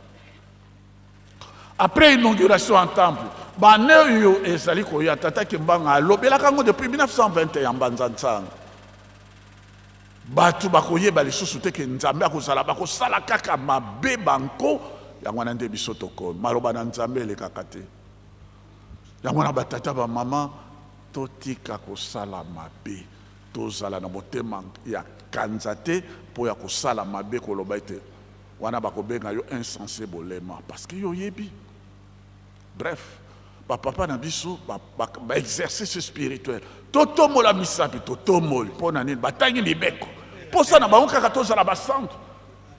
Après inauguration en temple, bane oyo ezali koya, Tata Kimbangu alobelaka yango depuis 1921 Mbanza Nsango. Bato bakoyeba lisusu te ke Nzambe akozala, bakosala kaka mabe banko. Yango wana nde biso tokomi. Maloba na Nzambe elekaka te. Yango wana batata ba mama totika kosala mabe, tozala na motema ya kanza te mpo ya kosala mabe, koloba ete wana bakobenga yo insensé bolema parce que yo oyebi. Bref, ba papa na biso ba exercice spirituel, totombola misapi, totomboli mpo na nini? Batangi mibeko, mposa na bango kaka tozala basantu.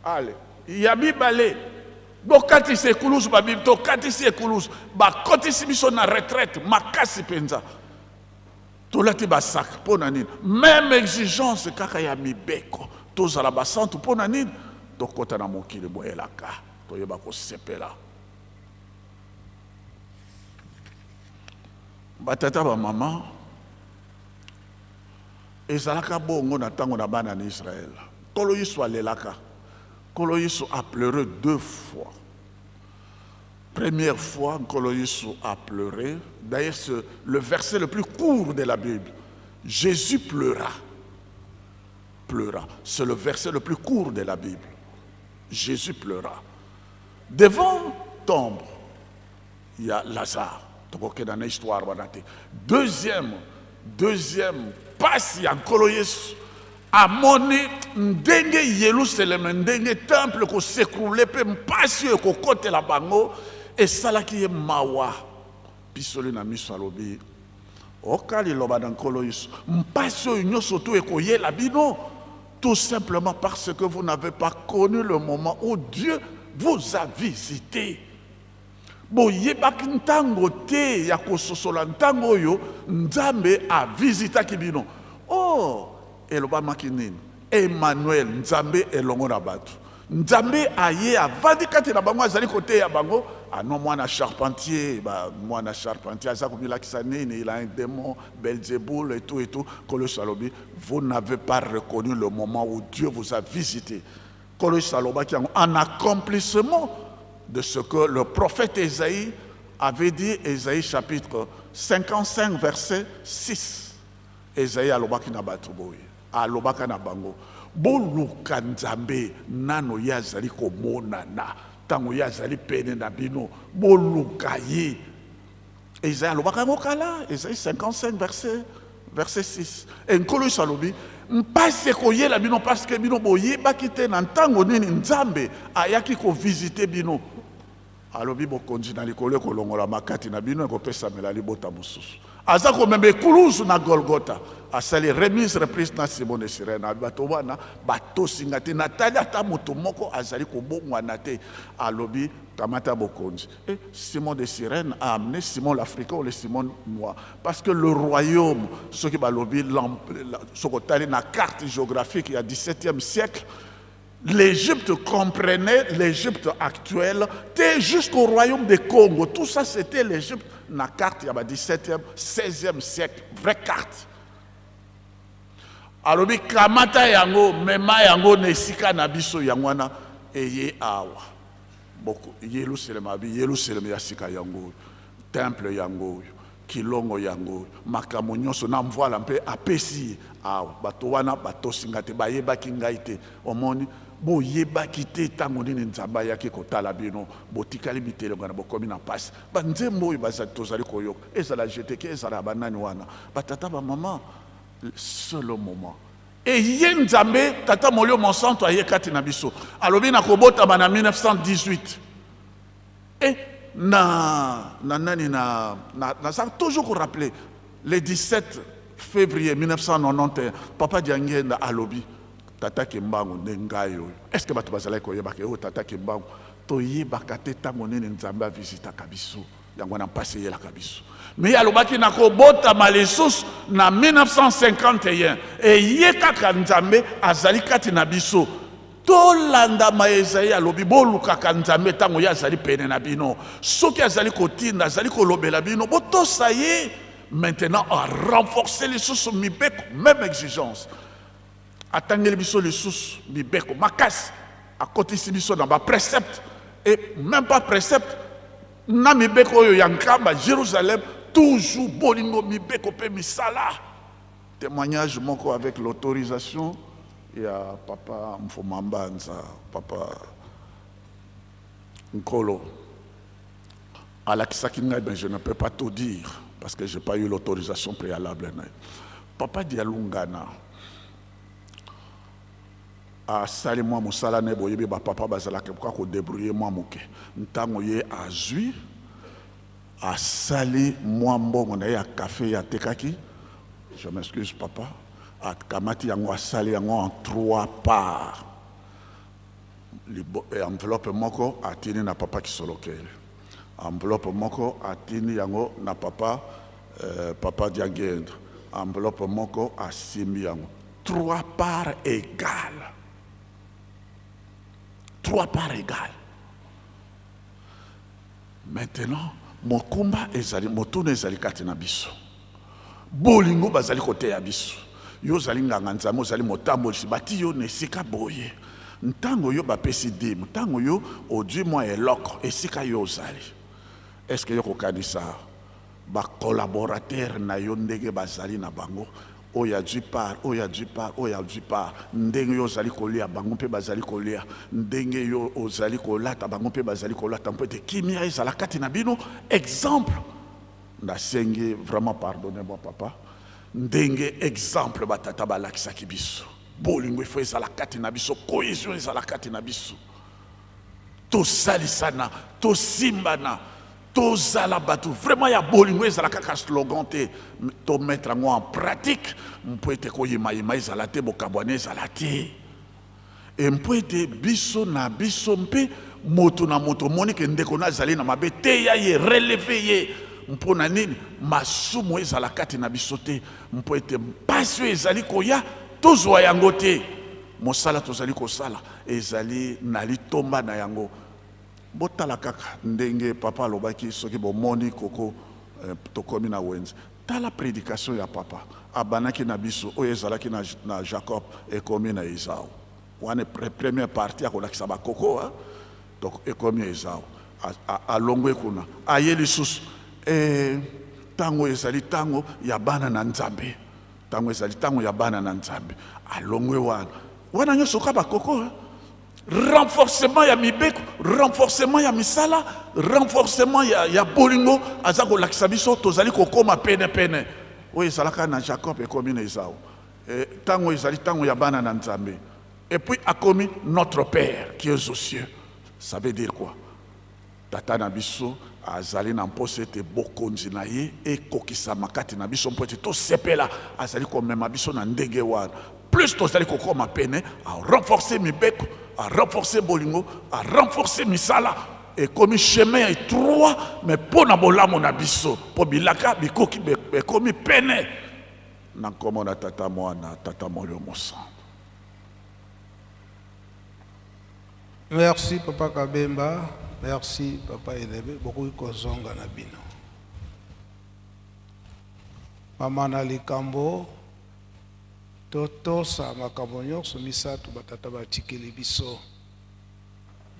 Ale ya mibale, bokatisi ekulusu, babi tokatisi ekulusu, bakotisi biso na retraite makasi mpenza, tolati basaka mpo na nini? Même exigence kaka ya mibeko, tozala basantu mpo na nini? Tokota na mokili boyelaka, toyeba kosepela. Batata bamama, ezalaka bongo na ntango na bana na Israël. Nkolo Yesu alelaka. Nkolo Yesu a pleuré deux fois. Première fois, Nkolo Yesu a pleuré. D'ailleurs, c'est le verset le plus court de la Bible. Jésus pleura. Pleura. C'est le verset le plus court de la Bible. Jésus pleura. Devant tombe, il y a Lazare. Tokokenda na histoire wana te. Deuxième pasi ya Nkolo Yesu amoni ndenge Yelusaleme, ndenge temple ko s'écrouler pe mpasi oyo ekokotela bango esalaki ye mawa. Pisoli na miso alobi, oka liloba na Nkolo Yesu, mpasi oyo nyonso to ekoyela bino tout simplement parce que vous n'avez pas connu le moment où Dieu vous a visité. Boyebaki ntango te ya kososola ntango oyo Nzambe avisitaki bino. Oh, elobamaki nini? Emmanuel, Nzambe elongo na bato. Nzambe aye avandi kati na bango, azali koteya bango. Ah non, mwana charpentier, ba, mwana charpentier aza komilakisa nini? Il a un démon, Belzéboul et tout et tout. Nkolo Yesu alobi, vous n'avez pas reconnu le moment où Dieu vous a visité. Nkolo Yesu alobaki yango en accomplissement de ce que le prophète Ésaïe avait dit, Ésaïe chapitre 55 verset 6. Ésaïe alobaki na bato boye, alobaka na bango, boluka Nzambe nano ye azali komonana, ntango ye azali pene na bino, boluka ye. Ésaïe alobaka yango kala, Ésaïe 55 verset 6. E Nkolo Yesu alobi, mpasi ekoyela bino parce que bino boyebaki te na ntango nini Nzambe ayaki kovisite bino. Alobi bokonzi na likolo ekolongola makati na bino, ekopesamela libota mosusu. Aza komema ekulusu na Golgotha, asali remise reprise na Simon de Sirène. Alobi bato wana batosinga te, natali ata moto moko azali kobongwana te. Alobi kamata bokonzi. Et Simon de Sirène a amené Simon l'Africain ou le Simon noir. Parce que le royaume, ce qui balobi, ce qu'on a la carte géographique il y a 17e siècle, l'Égypte comprenait l'Égypte actuelle, t'es jusqu'au royaume des Congo. Tout ça, c'était l'Égypte. La carte, il y a 17e, 16e siècle, vraie carte. Alobi, kamata yango, mema yango, nesika na biso yango wana, eye awa. Boko, Yerusalem abi, Yerusalem ya sika yango, temple yango, kilongo yango, makambo nyonso na mvoala mpe apesi awa. Bato wana batosinga te, bayebaki ngai te. Omoni, boyebaki te ntango nini Nzambe ayaki kotala bino, botikali bitelengo na bokomi na mpasi. Banzembo oyo tozali koyoka, ezala jeteke, ezala banani wana, batata ba mama, seul moment. Et ye Nzambe, tata molio monsanto aye kati na biso. Alobi na kobotama na 1918. Et na, na nani na, na, na, ça toujours ko rappeler, le 17 février 1991, papa Diangienda alobi, tata Kimbangu nde ngai oyo. Est-ce que bato bazalaki koyeba ke oyo tata Kimbangu? Toyebaka te ntango nini Nzambe avisitaka biso. Yango wana mpasi eyelaka biso. Mais alobaki na kobotama lisusu na 1951. Eye kaka Nzambe azali kati na biso. Tolandama Esaïe alobi, bolukaka Nzambe ntango ye azali pene na bino. Soki azali kotinda, azali kolobela bino, botosa ye. Maintenant, a renforcer lisusu mibeko, même exigence. Atangeli biso lisusu mibeko makasi, akotisi biso na ba précepte, et même pas précepte, na mibeko oyo ya nkamba Jérusalem, toujours bolingo mibeko pe misala. Témoignage moko avec l'autorisation ya papa Mfuma Mbanza, papa Nkolo. Alakisaki ngai, ben je ne peux pas tout dire parce que j'ai pas eu l'autorisation préalable. Papa Dialungana asali mwa mosala na ye, boyebi ba papa bazalaka kaka kodébrouiller mwa moke. Ntango ye azwi, asali mwa mbongo na ye ya café ye atekaki, je m'excuse papa, akamati yango, asali yango en 3 parts. Enveloppe moko atini na papa Kisolokele, enveloppe moko atini yango na papa Diangienda, enveloppe moko asimbi yango. 3 parts égales. 3 parts égales. Maintenant, Mokumba ezali, motuna ezali kati na biso. Bolingo bazali koteya biso. Yo ozali nganga Nzambe, ozali motambolisi, bati yo na esika boye. Ntango yo bapesi dime, ntango yo ozwi mwa eloko esika yo ozali, est-ce que yo kokanisa ba collaborateurs na yo ndenge bazali na bango, oyo azwi part, oyo azwi part, oyo azwi part, ndenge yo ozali kolia bango mpe bazali kolia, ndenge yo ozali kolata bango mpe bazali kolata, mpo ete kimia ezala kati na bino. Exemple, nasengi vraiment pardonnez-moi papa, ndenge exemple batata balakisaki biso, bolingo ifo ezala kati na biso, cohésion ezala kati na biso, tosalisana, tosimbana, tozala bato vraiment ya bolingo, ezala kaka slogan te, tomettre yango en pratique, mpo ete koyimayima ezala te, bokabwana ezala te, e mpo ete biso na biso mpe moto na moto omoni ke ndeko na azali na mabe te, ya ye releve ye, mpo na nini masumu ezala kati na biso te, mpo ete mpasi oyo ezali koya tozwa yango te. Mosala tozali kosala ezali na litomba na yango. Botala kaka ndenge papa alobaki, soki bomoni koko tokomi na wenze, tala prédication ya papa abanaki na biso oyo ezalaki na Jacob ekomi na Esau. Wana première partie akolakisa bakoko, hein? Donc ekomi Esau. Alongwe kuna aye lisusu, tango ezali tango ya bana na Nzambe, tango ezali tango ya bana na Nzambe, alongwe wana wana nyonso ka bakoko, hein? Renforcement ya mibeko, renforcement ya misala, renforcement ya bolingo, aza kolakisa biso tozali kokoma pene pene. Oyo ezalaka na Jacob ekomi na Esau. Tango ezali tango ya bana na Nzambe. Et puis akomi notre Père qui est aux cieux. Ça veut dire quoi? Tata na biso azali na mposa ete bokonzi na ye ekokisama kati na biso, mpo ete tosepela, azali komema biso na ndenge wana. Plus tozali kokoma pene, a renforcer mibeko, a renforcer bolingo, a renforcer misala, ekomi chemin étroit, mais mpo na bolamu na biso, mpo bilaka bikoki ekomi pene. Na nkombo na Tata Mwana, Tata Molimo Mosantu. Merci Papa Kabemba, merci Papa Elebe, beaucoup kozonga na bino. Mama na likambo totosa makambo nyonso misato batata batikeli biso.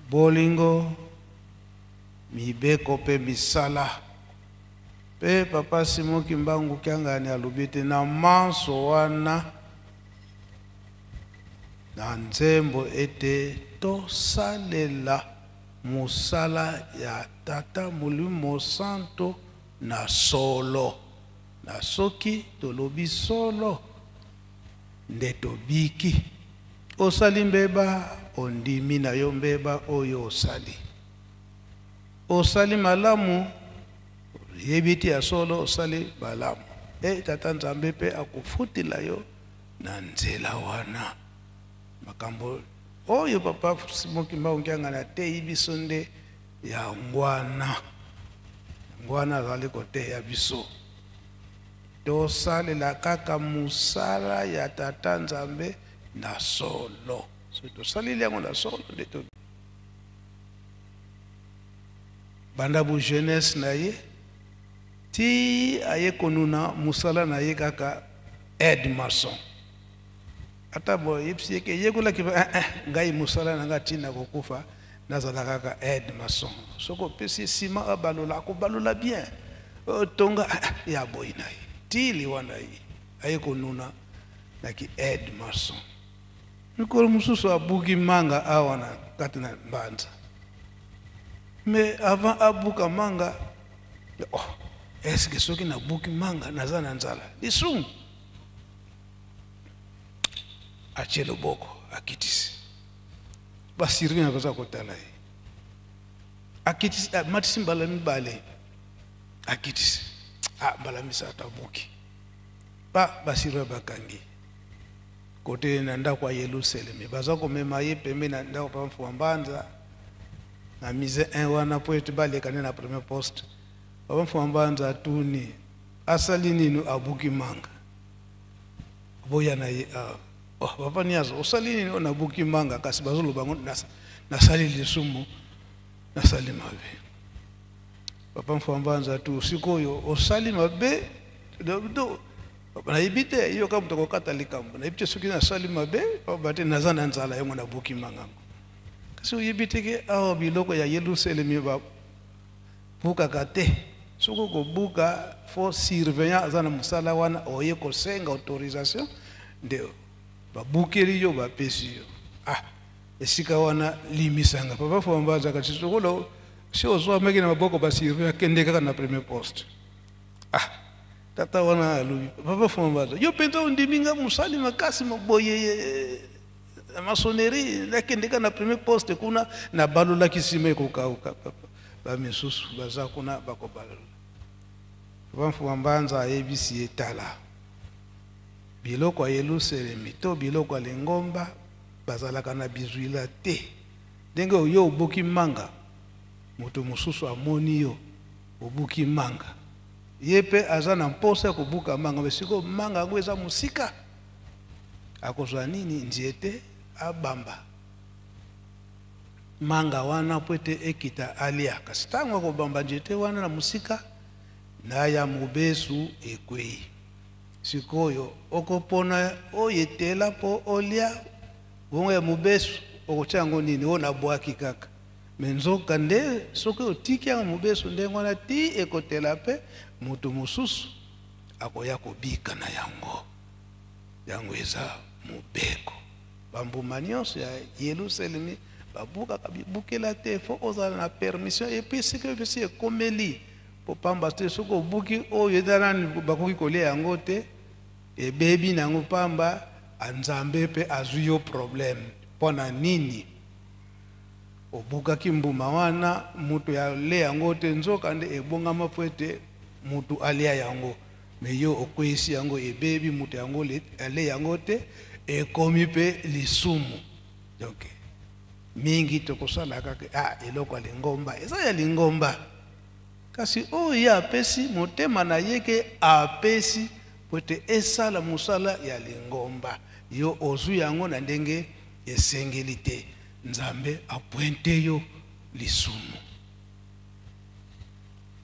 Bolingo, mibeko pe misala. Pe Papa Simon Kimbangu Kiangani alobi ete na manso wana na nzembo ete tosalela mosala ya Tata Molimo Santo na solo. Na soki tolobi solo nde tobiki. Osali mbeba, ondimi na yo mbeba oyo osali. Osali malamu, oyebi te ya solo osali malamu. Tata Nzambe pe akofutela yo na nzela wana. Makambo oyo Papa Simon Kimbangu Kiangani ateyi biso nde ya ngwana. Ngwana azali koteya biso. Tosalela kaka mosala ya Tata Nzambe na solo. Soki tosaleli yango na solo nde to banda bu jeunesse na ye ti aye konuna mosala na ye kaka aide maçon. Ata bo yebisi ye ke yekolaki ba, ngai mosala na ngai ntina kokufa, nazala kaka aide maçon. Soki opesi ciment abalola, akobalola bien. Tonga, ya boyi na ye. Ti liwa na ye, aye konuna na ki aide maçon. Mikolo mosusu abuki manga awa na kati na mbanza. Mais avant abuka manga, oh, est-ce que soki nabuki manga naza na nzala? Lisumu. Atie loboko, akitisi. Ba surveillant baza kotala ye. Akitisi, amatisi mbala mibale. Akitisi. Ah, mbala misato abuki. Ba surveillant bakangi. Kote na ndako ya Yerusalemi, baza komema ye pembeni na ndako pa Mfuma Mbanza, na mise 1 wana po ete baleka nde na premier poste. Papa Mfuma Mbanza atuni, asali nini abuki manga? Boya na ye, ah, oh, papa Niazo, osali nini oyo nabuki manga? Kasi bazoloba ngo, nasali lisumu, nasali mabe. Papa Mfwambanza tu sikoyo osali mabe do nayebi te yo kaka moto akokata likambo nayebi te soki nasali mabe pamba te naza na nzala yango nabuki mangango kasi oyebi te ke awa biloko ya Yelusalemi babukaka te soki okobuka fo surveillant aza na mosala wana oye kosenga autorisation nde babukeli yo bapesi yo ah esika wana limisanga papa Mfwambanza kasi sokolo si ozwamaki na maboko ba surveillant kende kaka na premier poste ah tata wana alobi papa Mfwambanza yo mpenza ondimi nga mosali makasi boye na maçonnerie nakende kaka na premier poste kuna nabalolaki nsima ekokauka papa bamisusu baza kuna bakobalola papa Mfwambanza ayebisi ye tala biloko ya Yelusalemi to biloko ya lingomba bazalaka na bizwila te ndenge oyo obuki manga moto mosusu amoni yo obuki manga ye mpe aza na mposa ya kobuka manga me sikoyo manga yango eza mosika akozwa nini nzete abamba manga wana mpo ete ekita alia kasi ntango akobamba nzete wana na mosika na ya mobesu ekwei sikoyo okopona oyo etela mpo olia bongo ya mobesu okotia yango nini oyo nabwaki kaka me nzoka nde soki otiki yango mobesu ndenge wana ti ekotela mpe moto mosusu akoya kobika na yango yango eza mobeko bambuma nyonso ya Yelusalemi babukaka bibukela te fo ozala na permission epuis soki epesi ekomeli po pamba te soki obuki oyo eza nani bakoki kolia yango te ebebi na yango pamba nzambe mpe azwi yo problème mpo na nini obukaki mbuma wana moto alia yango te nzoka nde ebongama mpo ete moto alia yango me yo okweyisi yango ebebi moto yango alia yango te ekomi mpe lisumu donc mingi tokosala kaka ah, eloko ya lingomba eza ya lingomba kasi oyo ye apesi motema na ye ke apesi po ete esala mosala ya lingomba yo ozwi yango na ndenge esengeli te nzambe apointe yo lisumu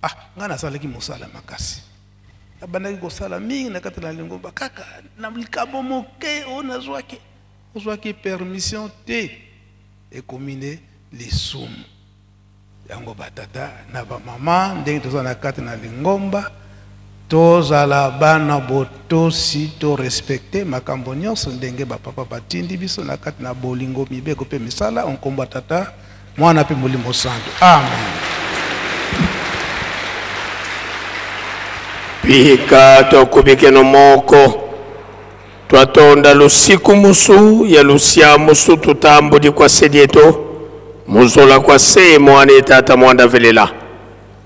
ah ngai nasalaki mosala makasi nabandaki kosala mingi na kati na lingomba kaka na likambo moke oyo nazwaki ozwaki permission te ekomi nde lisumu yango batata na bamama ndenge toza na kati na lingomba tozala bana botosi to respecte makambo nyonso ndenge bapapa batindi biso na kati na bolingo mibeko mpe misala nkombo ya tata mwana mpe molimo santu amen Pika tokubikeno moko twatonda lusiku musu ya lusia musu tutambudi kwa sedieto muzola kwa se mwana tata mwanda velela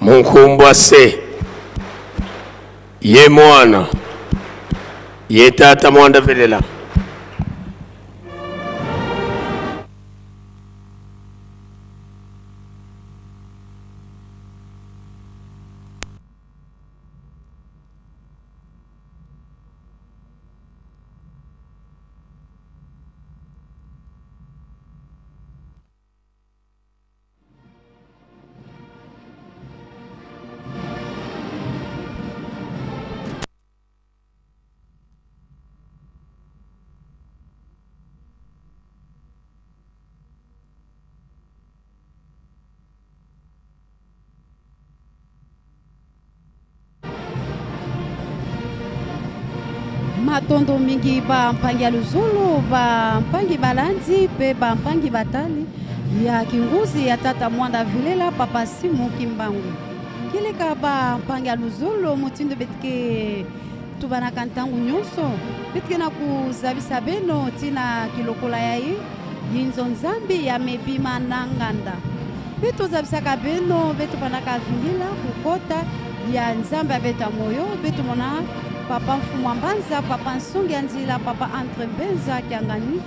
munkumbwa se ye mwana ye tata mwanda velela Matondo mingi bampangi ya luzulu bampangi balandi mpe bampangi batali ya kinguzi ya tata mwanda vilela papa simu kimbangu kileka bampangi ya luzulu motindo betike tubanaka ntango nyonso betike na kozabisa beno ntina kilokola ya ye yinzo nzambi ya mebima na nganda mpe tozabisaka beno mpe tobandaka vingila kokota ya nzambe abeta moyo mpe tomona papa mfumu mbanza papa nsongi ya nzila papa entre mbenza kiangani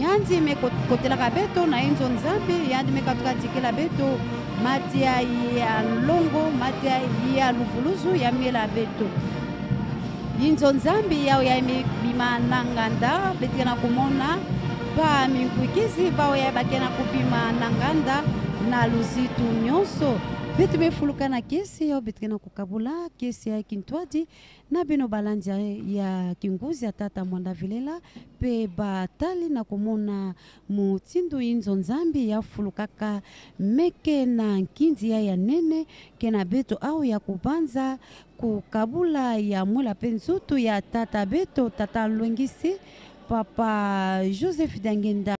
yandi me kotelaka beto na inzo nzambe yandi me katuka tikela beto matia ya longo matia ya luvuluzu ya miela beto yinzo nzambi yao ya bima na nganda betika na komona ba minkwikizi bao ya bake na kobima na nganda na luzitu nyonso. Beto befuluka na kesi yo beto na kokabula kesi ya Kintwadi na bino balandi ya Kinguzi ya tata Mwanda Vilela pe batali na komona motindo inzo Nzambi ya fulukaka meke na nkinzi ya ya nene ke na beto au ya kobanza kokabula ya mwela pe nzoto ya tata beto tata Lwengisi papa Joseph Dangenda.